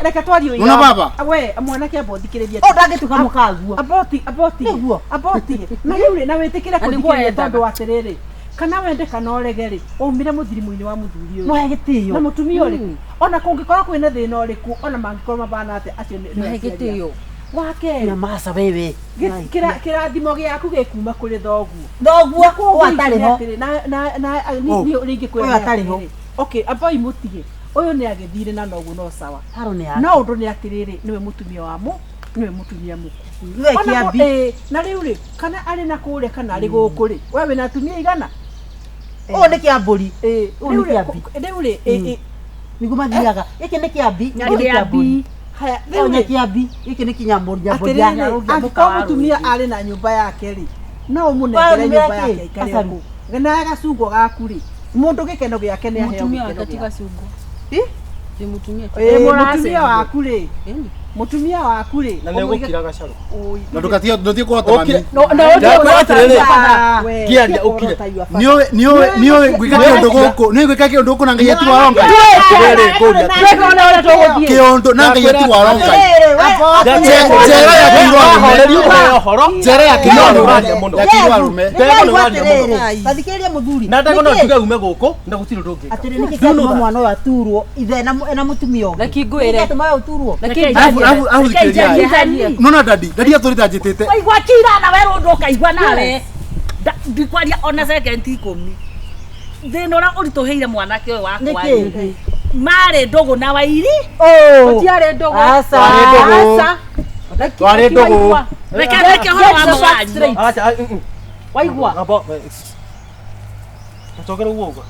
nona baba we mwanake abothikĩrĩria o ndangĩtuga mũkaguo aboti aboti nĩguo aboti na rĩu rĩ na wĩtĩkĩre kũthikĩrĩria tondũ atĩrĩrĩ kana wende kana ũrege rĩ waumire mũthirimu-inĩ wa mũthuri ũyũ mũhe gĩtĩo na mũtumia ũrĩkũ ona kũngĩkorwo kwĩna thĩna ũrĩkũ ona mangĩkorwo mabana atĩa acio nĩ Mũhe gĩtĩo wa kerĩ na masa wewe kĩrathimo gĩaku gĩkuma kũrĩ thoguo thoguo ũyũ atarĩ ho na niĩ rĩngĩ ũyũ atarĩ ho okay amboi mũtige ũyũ nĩ agĩthire na noguo no sawa haro nĩ yake no ũndũ nĩ atĩrĩrĩ nĩwe mũtumia wa mũ nĩwe mũtumia mũkũ nĩwe kĩambi na rĩu rĩ kana arĩ na kũrĩa kana arĩ gũkũ rĩ we wĩna atumia igana ũyũ nĩ kĩambũri ũyũ nĩ kĩambi rĩu rĩ nĩguo mathiaga gĩkĩ nĩ kĩambi nĩ kĩambi haya rĩu nĩ kĩambi gĩkĩ nĩ kĩnyambũri nyambũri ya angĩkorwo mũtumia arĩ na nyũmba yake rĩ no ũmũnengere nyũmba yake aikare kũu na gacungwa gaku rĩ mũndũ gĩkeno gĩake nĩ aheo Mũtumia gĩkeno wake ti gĩake gacungwa. Ĩ mũtumia Ĩ, mũracenjia. mũtumia waku rĩ mũtumia waku rĩ Na nĩ ũgũkira gacarũ. Na ndũkatige ndũtige kũrota mami. No na Ndakwĩra atĩrĩrĩ, We, ngĩaria ũkire. Nĩũĩ nĩũĩ nĩũĩ gwĩka kĩũndũ gũkũ nĩũĩ gwĩka kĩũndũ gũkũ na Ngai ati waronga. Atĩrĩrĩ, ngũria atĩrĩrĩ. Tweka ona ũrĩa tũgũthiĩ. Kĩũndũ na Ngai ati waronga. Njera ya kĩirwo arũme. Horeria ũheo ũhoro. Njera ya kĩirwo No, arũme. nĩũraria mũno. Ya kĩirwo arũme. Ndegwa nĩũraria mũno. Tathikĩrĩria mũthuri. Na ndegwa no njuge ume gũkũ na gũtirĩ ũndũ ũngĩka. Atĩrĩ nĩkĩ kĩatũma mwana ũyũ aturwo ithe na mũtumia ũngĩ? Reke ngwĩre. Nĩkĩ kĩatũma ũyũ ũturwo? Reke Alafu alafu alafu Reke thikĩrĩria. njarie. Nona dadi, dadi atũrĩte anjĩtĩte. Waigua kira na we rũndũ ũkaigua nawe. Ndikwaria ona second ikũmi. Thĩna ũrĩa ũritũhĩire mwanake ũyũ wakwa Nĩkĩ? rĩ, marĩ ndũgũ na wairi. Gũtiarĩ ndũgũ. Aca. Twarĩ ndũgũ. Aca. Reke- Twarĩ reke ndũgũ. waigua. Reke reke ũhoro wa Get the facts mũwanyu. straight. Acha, Waigua. Tũcokere ũguo ũguo.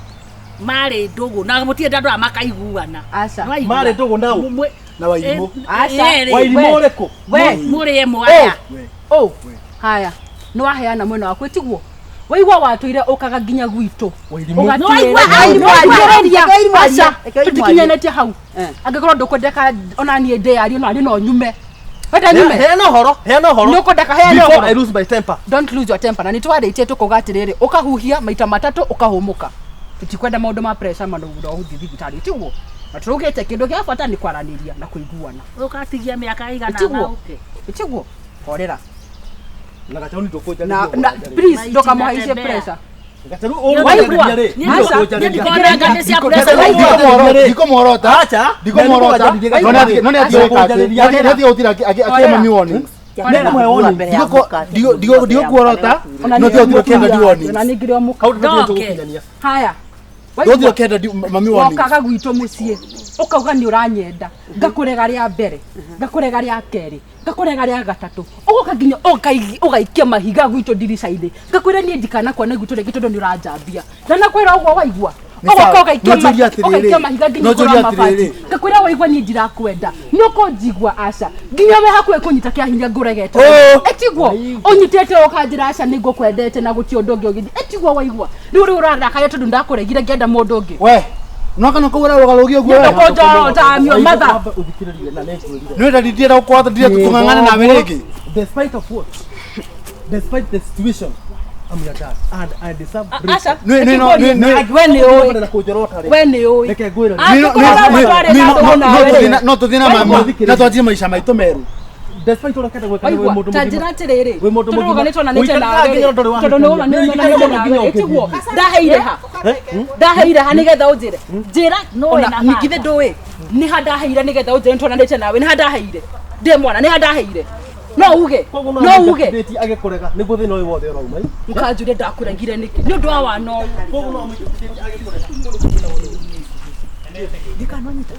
Marĩ ndũgũ na mũtirĩ andũ aya makaiguana. Aca. Nĩwaigua? Marĩ ndũgũ na ũ? Na Wairimũ. Aca. Erĩ. Wairimũ We. ũrĩkũ? We. Mũrĩ ĩmwe aya. Oh. Haya. Nĩ waheana mwena waku tiguo. Waigua watũire ũkaga nginya gwitũ. Wairimũ. Ũgatwĩra. Waigua, Thikĩrĩria. Reke Wairimũ arie. Aca. Reke Wairimũ arie. Tũtikinyanĩtie hau. Angĩkorwo ndũkwendeka ona niĩ ndĩyarie no niĩ no nyume. Wenda nyume? Heana ũhoro, heana ũhoro. Nĩ ũkwendeka heana Before ũhoro. I lose my temper. Don't lose your temper na nĩ twarĩtie tũkauga atĩrĩrĩ ũkahuhia maita matatũ ũkahũmũka tũtikwenda maũndũ ma pressure manũgũra ũgũthiĩ thibitarĩ tiguo na tũraugĩte kĩndũ gĩa bata nĩ kwaranĩria na kũiguana Ũgatigia mĩaka ĩigana Tiguo. na ũke. tiguo horera Na gacaũ nĩ ndũkũnjarĩria na ũguo na ũranjarĩria. please Maiti ndũkamũhaicie natembea. pressure Gacaũ ũguo Waigua? ũranjarĩria rĩ, Aca. ndũkũnjarĩria. Ndikona ngandĩ cia pressure. Ndikomworota. Acha. Ndikomworota. No nĩ atige gwĩka atĩ. Nĩ atige gũtira akĩhe mami warnings. Ndigukuorota. Ona No niĩ tiga gũtira kĩenda di warnings. ona niĩ ngĩrĩ o mũka Hau tũbatiĩ Ndoke. tũgũkinyania. haya Ndũthire kĩenda mami warnings. wokaga gwitũ mũciĩ ũkauga nĩ ũranyenda ngakũrega rĩa mbere ngakũrega rĩa kerĩ ngakũrega rĩa gatatũ ũgoka nginya ũgaikia mahiga gwitũ ndirica-inĩ ngakwĩra niĩ ndikanakuona gwitũ rĩngĩ tondũ nĩ ũranjambia ndanakwĩra ũguo waigua Nĩ ũgoka sawa. ũgaikia No njũrie atĩrĩrĩ. ũgaikia mahiga nginya No igũrũ njũrie wa mabati atĩrĩrĩ. ngakwĩra waigua niĩ ndirakwenda nĩ ũkũnjigua aca nginya we hakuhĩ kũnyita kĩa hinya ngũregete Oh. ĩtiguo ũnyitĩte ũkanjĩra aca nĩ ngũkwendete na gũtirĩ ũndũ ũngĩ ũngĩthiĩ ĩtiguo waigua rĩu rĩu ũrarakaria tondũ ndakũregire ngĩenda mũndũ ũngĩ We. No kana kau ũrarũgarũgia ũguo we. ndũkũnjorota matha Wambe ũthikĩrĩrie na nĩngwĩrire. Nĩ dadi ndienda gũkwatha ndienda tũng'ang'ane nawe rĩngĩ. Despite of what? Despite the situation, I'm your dad and I deserve aca Nĩ nĩ no nĩ nĩ we nĩ ũĩ na kũnjorota rĩ. we nĩ ũĩ Reke ngwĩre. no tũthiĩ na mami na twanjie maica maitũ merũ. Despite ũrĩa kenda gwĩka nĩ wĩ waigua mũndũ ta mũgima. njĩra atĩrĩrĩ Wĩ mũndũ tondũ mũgima. rũganĩtwo Ũikaraga nawe nginya ndũrĩ tondũ nĩ wahikania. ũganĩte nawe ĩtiguo ndaheire ha ndaheire ha nĩgetha ũnjĩre njĩra Nũĩ ona na ningithĩ baba. ndũĩ nĩ ha ndaheire nĩgetha ũnjĩre nĩtwonanĩte nawe nĩ ha ndaheire ndĩ mwana nĩ ha ndaheire no uge Koguo no no uge amũingatithĩtie agĩkũrega nĩguo thĩna ũyũ wothe ũrauma. ũkanjũria ndakũregire nĩkĩ nĩ ũndũ wa wana ũyũ Koguo no amũingatithĩtie agĩkũrega.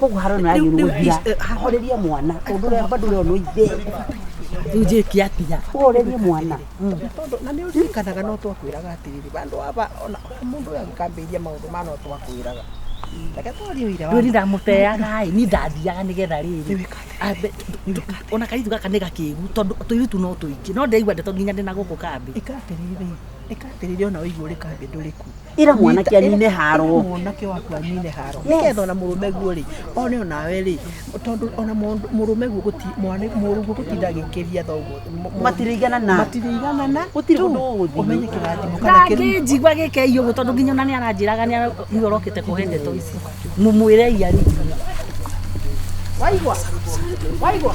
Koguo haro nĩ agĩrĩirwo gũthira. Horeria mwana tondũ ũrĩa bado ũrĩa no ithe. Rĩu njĩke atĩa? Horeria mwana. Tondũ na nĩ ũririkanaga no twakwĩraga atĩrĩrĩ bandũ aba ona mũndũ ũyũ agĩkambĩrĩria maũndũ ma no twakwĩraga reke twarie ũira wa Rĩu ndamũteaga ĩ, niĩ ndathiaga nĩgetha rĩrĩ ona kairĩtu gaka nĩ gakĩgu tondũ tũirĩtu no tũingĩ no ndĩraigua ndeto nginya ndĩna gũkũ kambĩ. ĩka atĩrĩrĩ ĩka atĩrĩrĩ ona ũigua ũrĩ kambĩ ndũrĩ ku Ĩra mwanake anine haro. Ĩra mwanake waku anine haro nĩgetha ona mũrũme guo rĩ one onawe rĩ tondũ ona mũrũme guo mũrũguo gũtinda agĩkĩria thoguo Matirĩiganana. matirĩiganana Gũtirĩ Tu, ũndũ ũgũthiĩ. ũmenye kĩrathimo kana kĩrĩ Ndangĩnjigua gĩkei ũguo tondũ nginya ona nĩ aranjĩraga nĩwe ũrokĩte kũhe ndeto ici. Mũmwĩre ia rĩ. waigua waigua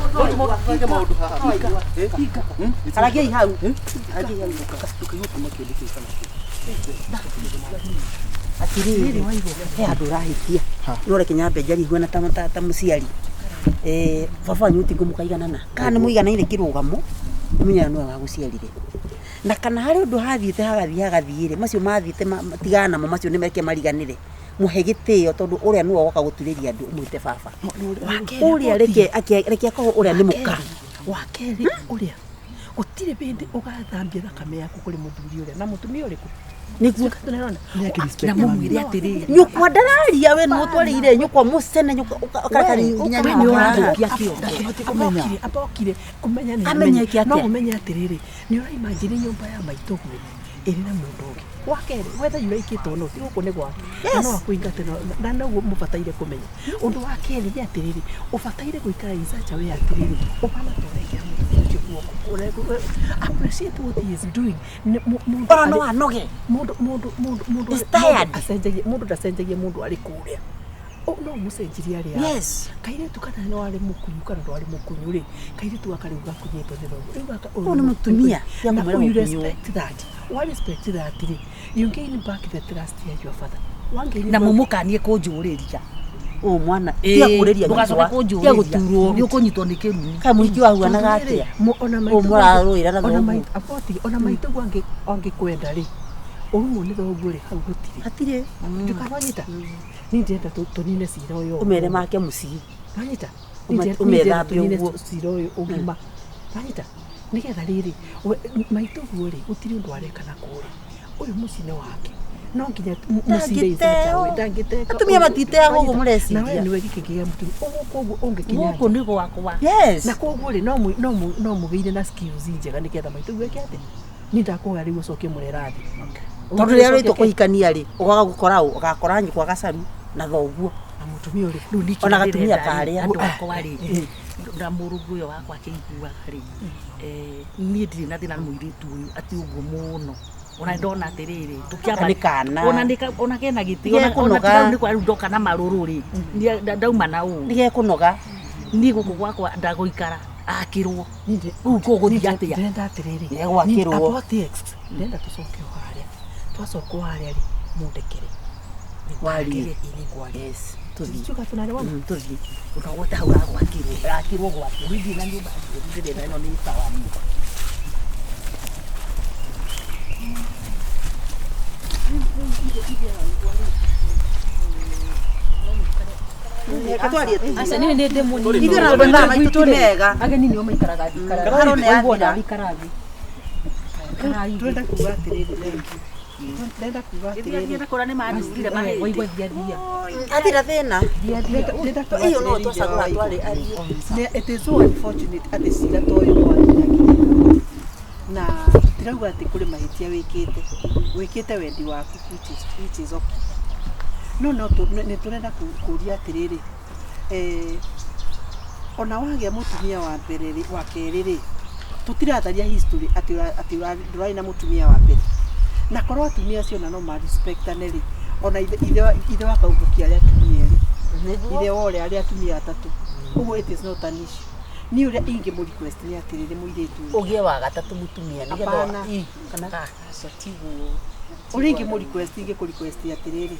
Aragiai hau. Atirĩrĩ he handũ ũrahĩtia no reke nyambe njarie huana ta mũciari. Baba wanyu mũtingũmũkaiganana kana nĩ mũiganaine kĩrũgamo ũmenyaga nĩwe wagũciarire na kana harĩ ũndũ hathiĩte hagathiĩ hagathiĩ rĩ macio mathiĩte tigana namo macio nĩ meke mariganĩre mũhe gĩtĩo tondũ ũrĩa nĩwe woka gũturĩria andũ ũmwĩte baba ũrĩa reke akorwo ũrĩa nĩ mũka wa kerĩ ũrĩa gũtirĩ hĩndĩ ũgathambia thakame yaku kũrĩ mũthuri ũrĩa na mũtumia ũrĩkũ nĩguo Na mũmwĩre atĩrĩrĩ. nyũkwa ndararia we nĩwe ũtwarĩire nyũkwa mũcene nyũkwa nginya We nĩ ũrathũkia kĩongo. kũmenya abokire kũmenya nĩ Amenye eke no atĩa? ũmenye atĩrĩrĩ nĩ ũraimagine nyũmba ya maitũguo Ĩrĩ na mũndũ ũngĩ. Wa kerĩ, whether you like it or not, gũkũ nĩ gwake. Na no akũingate na noguo mũbataire kũmenya. Ũndũ wa kerĩ nĩ atĩrĩrĩ, ũbataire gũikara in such a way atĩrĩrĩ, ũhana ta ũrekĩra mũtumia ũcio guoko. Appreciate what he is doing. Mũndũ Ona no anoge. Mũndũ mũndũ mũndũ mũndũ He's tired. acenjagia mũndũ ndacenjagia mũndũ arĩ kũrĩa. No mũcenjirie arĩa. Yes. Kairĩtu kana no arĩ mũkunyu kana ndwarĩ mũkunyu rĩ, kairĩtu gaka rĩu gakunyĩtwo nĩ thoguo. Rĩu gaka Ũyũ nĩ mũtumia, tiga Na kũmwĩra you mũkunyu. respect that. Wa respect that rĩ, you gain back the trust ya your father. Wa gain Na back- mũmũkanie kũnjũrĩria. Ũyũ mwana tiga kũrĩria Ndũgacoke nyũkwa, tiga kũnjũrĩria. gũturwo. Nĩ ũkũnyitwo nĩ kĩrumi. Kaĩ mũhiki wahuanaga Tondũ rĩrĩ, atĩa? ona Ũyũ maitũ mũrarũĩra na ona thoguo. maitũ aboti ona maitũ angĩkwenda rĩ, ũrumwo nĩ thoguo rĩ, hau gũtirĩ. Hatirĩ. Ndũkananyita. Niĩ ndĩrenda tũnine cira ũyũ. Ũmere make mũciĩ. Wanyita? Ũmethambe ũguo. Cira ũyũ ũgima. Wanyita? Nĩgetha rĩrĩ, maitũ guo rĩ, gũtirĩ ũndũ areka na kũrĩa. Ũyũ mũciĩ nĩ wake. No nginya mũcire in such a way, Ndangĩteo. ndangĩteka. Atumia matiteagwo ũguo Wanyita? mũreciria. Na we nĩwe gĩkĩ kĩa mũtumia. Ũguo koguo ũngĩkinya Gũkũ nĩ gwakwa. Yes. na koguo rĩ, no mũgĩire na skills njega nĩgetha maitũ guo eke atĩa? Niĩ ndakũhoya rĩu ũcokie mũrera thĩ. Tondũ rĩrĩa rĩtwo kũhikania rĩ, ũgaga gũkora ũ, ũgakora nyũkwa gacaru na thoguo. Na mũtumia ũrĩkũ? Rĩu ningĩ Ona gatumia ndĩrenda rĩ, karĩa. andũ akwa rĩ, na mũrũguo ũyũ wakwa akĩiguaga rĩ, niĩ ndirĩ na thĩna na mũirĩtu ũyũ atĩ ũguo mũno. Ona ndona atĩrĩrĩ, tũkĩamba Nĩ kana. Ona nĩ ona kena gĩtĩo, ona Nĩgekũnoga. tiga rĩu nĩ kwa rĩu ndoka na marũrũ rĩ, ndauma na ũũ. Nĩgekũnoga. Niĩ gũkũ gwakwa ndagũikara akĩrwo. Rĩu gũgũthiĩ atĩa? Ndĩrenda atĩrĩrĩ, Nĩegwakĩrwo. about the ex, ndĩrenda tũcoke o harĩa. Twacoka o harĩa rĩ, mũndekere. Warie. Ĩĩ, nĩngwaria. Yes. Tũthiĩ. Tuga tunaelewana? Tũthiĩ. Ũkagwata hau hagwakĩrwo, akĩrwo gwake. Niĩ ndirĩ na nyũmba ndĩrenda ĩno nĩ sawa. Reke twarie tu. Aca niĩ nĩ ndĩ mũnini. Ithuĩ na mathaa maitũ ti mega. Ageni nĩo maikaraga thĩ. Ikaraga Haro nĩ Waigua yathira. nawe ikara thĩ. Ikarai thĩ. Ndĩrenda kuga atĩrĩrĩ, ndĩrenda kuga atĩrĩrĩ, Gĩthiĩ kũrĩa nĩ mandurire mahĩndĩ. Waigua thia thia. Hatirĩ thĩna. ndĩrenda kuga Iyo no atĩrĩrĩ, twacagũra twarĩ ariũ. It is so unfortunate atĩ cira ta ũyũ nĩ wakinya nginya na tũtirauga atĩ kũrĩ mahĩtia wĩkĩte, wĩkĩte wendi waku which is okay. No nĩ tũrenda kũria atĩrĩrĩ, ona wagĩa mũtumia wa mbere rĩ, wa kerĩ rĩ, tũtiratharia history atĩ ndũrarĩ na mũtumia wa mbere. Na korwo atumia acio ona no ma respectane rĩ, ona ithe wa Kaumbuki arĩ atumia erĩ, ithe wa ũrĩa arĩ atumia atatũ. Ũguo it is not an issue. Niĩ ũrĩa ingĩmũ request nĩ atĩrĩrĩ, mũirĩtu ũyũ. Ũgĩe wa gatatũ mũtumia nĩgetha Hapana. Kana Aca tiguo. Ũrĩa ingĩmũ request, ingĩkũ request atĩrĩrĩ,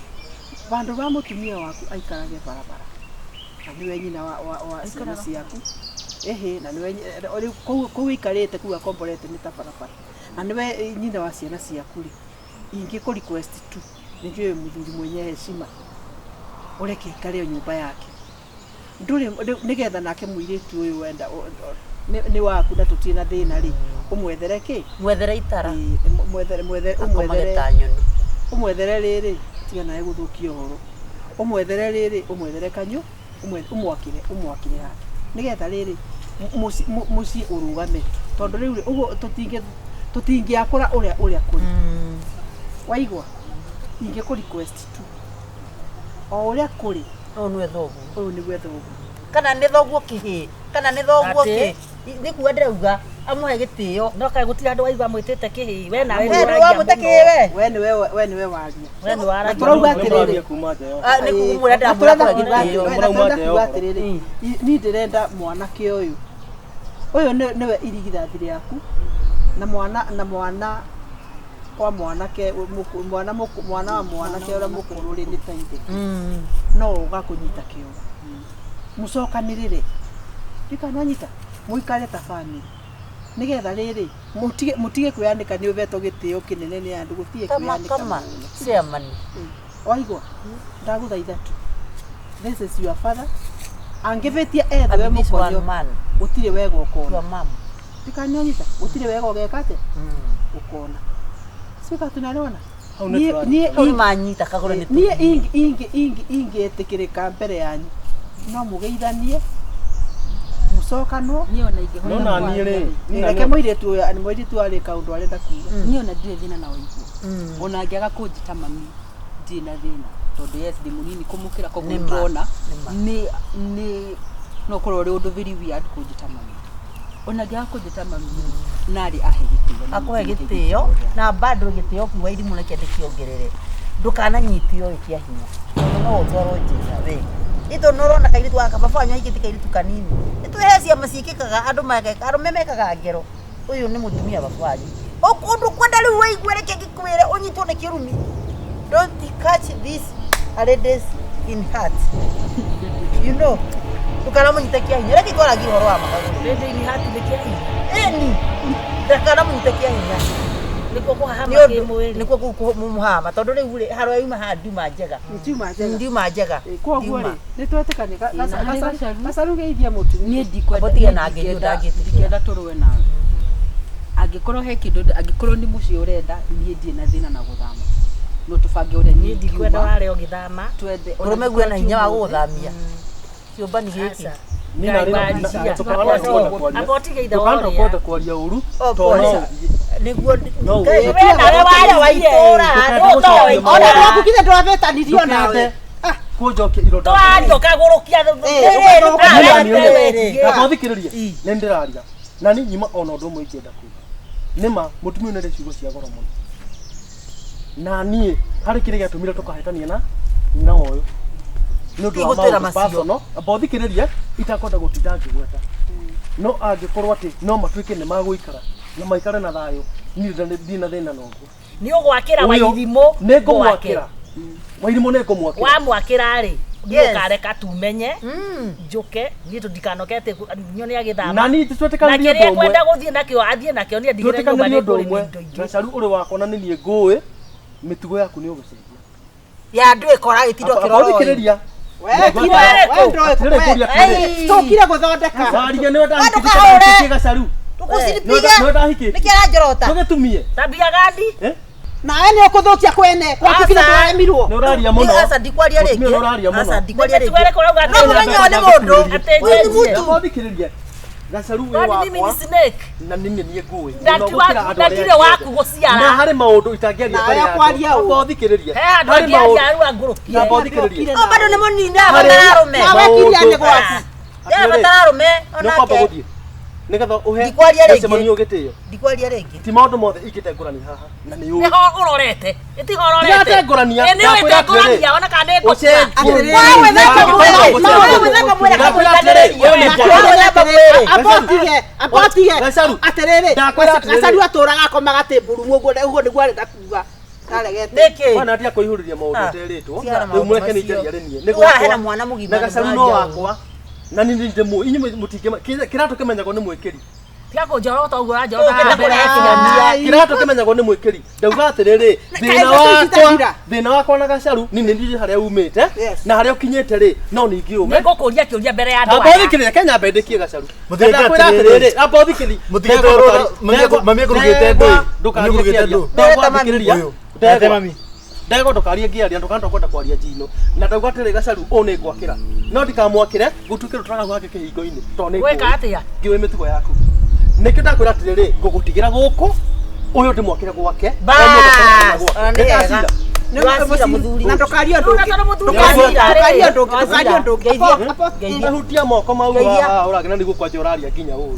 vandũ va mũtumia waku aikarage barabara, na nĩwe nyina wa ciana ciaku, ĩhĩ, na nĩwe rĩu kũu ũikarĩte kũu akomborete nĩ ta barabara, na nĩwe nyina wa ciana ciaku rĩ, ingĩkũ request tu, nĩ njũĩ wĩ mũthuri mwenye heshima, ũreke aikare o nyũmba yake. Ndũrĩ nĩgetha nake mũirĩtu ũyũ wenda nĩ waku na tũtirĩ na thĩna rĩ, ũmwethere kĩ? Mwethere itara. Ĩĩ, mwethere mwethere Akomage ũmwethere ta nyoni. Ũmwethere rĩrĩ, tiga nawe gũthũkia ũhoro, ũmwethere rĩrĩ, ũmwethere kanyu, ũmwakĩre hake nĩgetha rĩrĩ mũciĩ ũrũgame, tondũ rĩu rĩ, ũguo tũtingĩakũra ũrĩa kũrĩ. Waigua, ingĩkũ request tu o ũrĩa kũrĩ. Ũyũ nĩwe thoguo. Ũyũ nĩwe thoguo. Kana nĩ thoguo kĩhĩ, kana nĩ thoguo Atĩ? kĩ. Nĩ kuga ndĩrauga amũhe gĩtĩo. No kaĩ gũtirĩ andũ waigua mwĩtĩte kĩhĩ. We nawe We nĩ ndũĩ ũragia wamwĩta mũno. kĩhĩ we? We nĩwe waria. We nĩ waragia Tũrauga mũno. atĩrĩrĩ, Kuma nja yo. Ah, nĩ kumwĩra Na ndĩramwĩra tũrenda kũhe kuga gĩtĩo. na tũrenda kuga Mũrauma atĩrĩrĩ, niĩ ndĩrenda mwanake ũyũ nĩwe irigithathi rĩaku, na mwana wa mwanake mwana wa mwanake ũrĩa mũkũrũ rĩ, nĩ ta ithe, no ũgakũnyita kĩoro, mũcokanĩrĩre ndikananyita, mũikare ta family, nĩgetha rĩrĩ mũtige kwĩyanĩka nĩ ũhetwo gĩtĩo kĩnene nĩ andũ, gũtirĩ Kama kwĩyanĩka kama mũno. chairman. Waigua, ndagũthaitha tu, this is your father. Angĩbĩtia ethe we And this one mũkonyo man. gũtirĩ wega ũkona. Your mom. Ndikanyanyita, gũtirĩ wega ũgeka atĩa ũkona sika tunaelewana. Hau nĩ Niĩ niĩ Hau nĩ manyita kagũre nĩ niĩ ingĩtĩkĩrĩka mbere yanyu, no mũgeithanie. Gũcokanwo. Niĩ ona ingĩhota No na niĩ rĩ, niĩ na Reke niĩ- mũirĩtu ũyũ mũirĩtu arĩ kaũndũ arenda kuga. Niĩ ona ndirĩ thĩna na Waigũ. Ona angĩaga kũnjĩta mami ndirĩ na thĩna, tondũ yes, ndĩ mũnini kũmũkĩra, koguo Nĩ ma, ndĩrona nĩ ma. nĩ no ũkorwo ũrĩ ũndũ very weird kũnjĩta mami. Ona angĩaga kũnjĩta mami narĩ ahe gĩtĩo na Akũhe ningĩ gĩtĩo gĩtĩo. Na bado gĩtĩo kiu Wairimũ reke ndĩkĩongerere, ndũkananyitio ĩ kĩa hinya, tondũ no ũtwarwo njera we. Ito no ũrona kairĩtu gaka baba wanyu ahikĩtie kairĩtu kanini, nĩtũĩ he ciama ciĩkĩkaga, andũ mageka, arũme mekaga ngero. Ũyũ nĩ mũtumia baba wanyu, ũndũ kwenda rĩu waigue, reke ngĩkwĩre ũnyitwo nĩ kĩrumi. Don't catch this ladies in heart, you know, ndũkanamũnyite kĩa hinya. Reke twaragie ũhoro wa makagũrũ. Rĩndĩ ini hati nĩ kĩa hinya. Ĩni, ndakanamunyite kĩa hinya. Nĩkuo kũhahama Nĩ ũndũ kĩmwĩrĩ. Nĩkuo kũu mũhama, tondũ rĩu rĩ harĩa yuma haha ndiuma njega. Ndiuma njega. Ndiuma njega. Koguo rĩ, Ndiuma. nĩ twetĩkania. Na harĩ Gacaru. Gacaru geithia mũtumia. Niĩ ndikwenda. Amba ũtige Niĩ na ngerio, ndangĩtĩkĩra. Ndingĩenda tũrũe nawe. Angĩkorwo he kĩndũ, angĩkorwo nĩ mũciĩ ũrenda, niĩ ndirĩ na thĩna na gũthama, no tũbange ũrĩa Niĩ ndikwenda ingiuma ware ũgĩthama. Twende ona Mũrũme guo na angĩkorwo ti hinya wa ũmũthĩ. gũgũthamia kĩũmbani gĩkĩ. Niĩ na rĩ- na- tũkahana kwenda kwaria. Amba ũtige ithe Ndũkahana worĩa. kwenda kwaria ũru, O, tondũ pole. no ũthiĩ. Nĩguo No, Ngai, we nawe wa waririe. itũũra. Ndũkende gũcokia Ona maũndũ. gwaku githĩ ndwabĩtanirio nawe. Ndũkende kũnjokia ironda. Twaria ũkagũrũkia. Reke ũthikĩrĩrie, nĩ ndĩraria na niĩ nyuma ona ũndũ ũmwe ingĩenda kuga nĩ ma mũtumia ũyũ nĩ arĩ ciugo cia goro mũno, na niĩ harĩ kĩrĩa gĩatũmire tũkahĩtania na nyina wa ũyũ nĩ ũndũ wa Ndigũtwĩra maũndũ macio. personal. Amba ũthikĩrĩrie, itakwenda gũtinda ngĩgweta, no angĩkorwo atĩ no matuĩke nĩ magũikara na maikare na thayũ, niĩ ndirĩ na thĩna na ũguo. Nĩ ũgwakĩra Ũyũ, Wairimũ. nĩ ngũmwakĩra Wairimũ, nĩ ngũmwakĩra. Wamwakĩra rĩ, Yes. ũkareka tumenye njũke niĩ tũndikanoke atĩ nyone agĩthama. Na niĩ Na twetĩkanĩrie kĩrĩa ũndũ ũmwe. ekwenda gũthiĩ nakĩo athiĩ nakĩo, niĩ ndigĩre nyũmba Twetĩkanĩrie nĩ ũndũ ngũrĩma ũmwe. indo ingĩ. Gacaru ũrĩ wakwa na nĩ niĩ ngũĩ mĩtugo yaku nĩ ũgũcenjia. Ya andũ ĩkora gĩtindo Amba kĩroroi. ũthikĩrĩria. We kira, we ndoĩ. Atĩrĩrĩ, ngũria atĩrĩrĩ. Tũkire gũthondeka. Waria nĩwe ndahikĩtie Ndũkahũre. kana ndahikĩtie Gacaru? Tũkũciripige. Nĩwe ndahikĩtie? Nĩkĩ aranjorota? Tũgĩtumie. Tabia gani? Eh? Nawe nĩ ũkũthũkia kwene gwaku githĩ Aca. ndwaremirwo. Nĩ ũraria mũno. Aca, ndikwaria Mũtumia rĩngĩ. nĩ ũraria mũno. Aca, ndikwaria Nĩ rĩngĩ. mĩtugo ĩrĩkũ ũrauga No atĩ- mũmenya ũyũ nĩ mũndũ. Atĩ Ũyũ nĩ njenjie. mũtu. Amba ũthikĩrĩrie. Gacaru wĩ Kwani mimi ni wakwa snake? Na nĩ niĩ ngũĩ. Na Mũno gũkĩra andũ arĩa ndirĩ angĩ waku othe. gũciara. Na harĩ maũndũ itangĩaria Nawe mbere ya andũ. akwaria ũũ. Amba ũthikĩrĩrie. He handũ Harĩ angĩaria maũndũ- rĩu angũrũkie. Amba ũthikĩrĩrie. O bado nĩ mũnini, Harĩ- abatara arũme. Nawe kiria nĩ gwaku. Abatara arũme Nĩ ũkwamba onake. gũthiĩ nĩgetha ũhe Ndikwaria rĩngĩ. gĩcemanio gĩtĩo. Ndikwaria rĩngĩ. Ti maũndũ mothe ingĩtengũrania haha na nĩ ũĩ. Nĩho ũrorete. Ĩtiho ũrorete. Ndiratengũrania. Ĩ, nĩ Ndakwĩra ũtengũrania, ona kana nĩ ngũkua. Ũcenjie. Wawe thamba mwĩrĩ. Wawe thamba mwĩrĩ. Ndakwĩra atĩrĩrĩ, ũyũ nĩ Wawe thamba mwĩrĩ. Abotige, abotige. Gacaru. Atĩrĩrĩ, Ndakwĩra atĩrĩrĩ. Gacaru atũraga akomaga tĩmburu ũguo ũguo nĩguo arenda kuga. Karegete. Nĩkĩ? Mwana atia kũihũrĩria maũndũ Ah, ũterĩtwo. tigana Rĩu maũndũ mũreke nĩ macio. njaria rĩ niĩ. Nĩ Rĩu haha hena gwakwa. mwana mũgima Na Gacaru nĩ no mũrangia ũũ. wakwa. Na niĩ nĩ ndĩmũĩ. Inyuĩ mũtingĩma kĩratũ kĩmenyagwo nĩ mwĩkĩri. Tiga kũnjorota ũguo ũranjorota Ũkĩenda haha mbere ya kũrehe kĩgania. kĩgania. Kĩratũ kĩmenyagwo nĩ mwĩkĩri. Ndauga atĩrĩrĩ, kaĩ thĩna mbeca wakwa, itathira? thĩna wakwa na Gacaru, niĩ nĩ ndiũĩ harĩa umĩte Yes. na harĩa ũkinyĩte rĩ, no ningĩ ũme. Nĩ ngũkũria kĩũria mbere ya andũ Amba aya. ũthikĩrĩrie, Kenya mbendĩkie Gacaru. Mũtigĩke Ndakwĩra atĩrĩrĩ. atĩrĩrĩ, amba ũthikĩrĩrie. Mũtigĩte ũrũra- mami ekũrugĩte ndũĩ. Mami Ndũkarie ekũrugĩte kĩaria. ndũ. Ndegwa Ndũreta mami. thikĩrĩria. Ũyũ. Ndegwa. Ete mami. Ndegwa ndũkarie ngĩaria, ndũkana kwenda kwaria njino. Na ndauga atĩrĩ, Gacaru ũũ nĩ ngwakĩra. No ndikamwakĩre gũtuĩke rũtaraga gwake kĩhingo-inĩ tondũ nĩ Gwĩka ngũĩ. atĩa? Ngĩũĩ mĩtugo yaku. Nĩkĩo ndakwĩra atĩrĩrĩ, ngũgũtigĩra gũkũ, ũyũ ndĩmwakĩre gwake. Bas, O mũndũ akomagĩra gwake. ona nĩ wega. Nĩndacira. Nĩwacira mũthuri. Na ndũkarie ũndũ Rĩu ũngĩ. na tondũ mũthuri Ndũkarie acira rĩ. ndũkarie ũndũ ũngĩ. Ndũkarie ũndũ ũngĩ. Ngeithia. Abo- Ngeithia. Ũngĩhutia moko mau Ngeithia. haha ũragena nĩguo kwanja ũraria nginya ũru.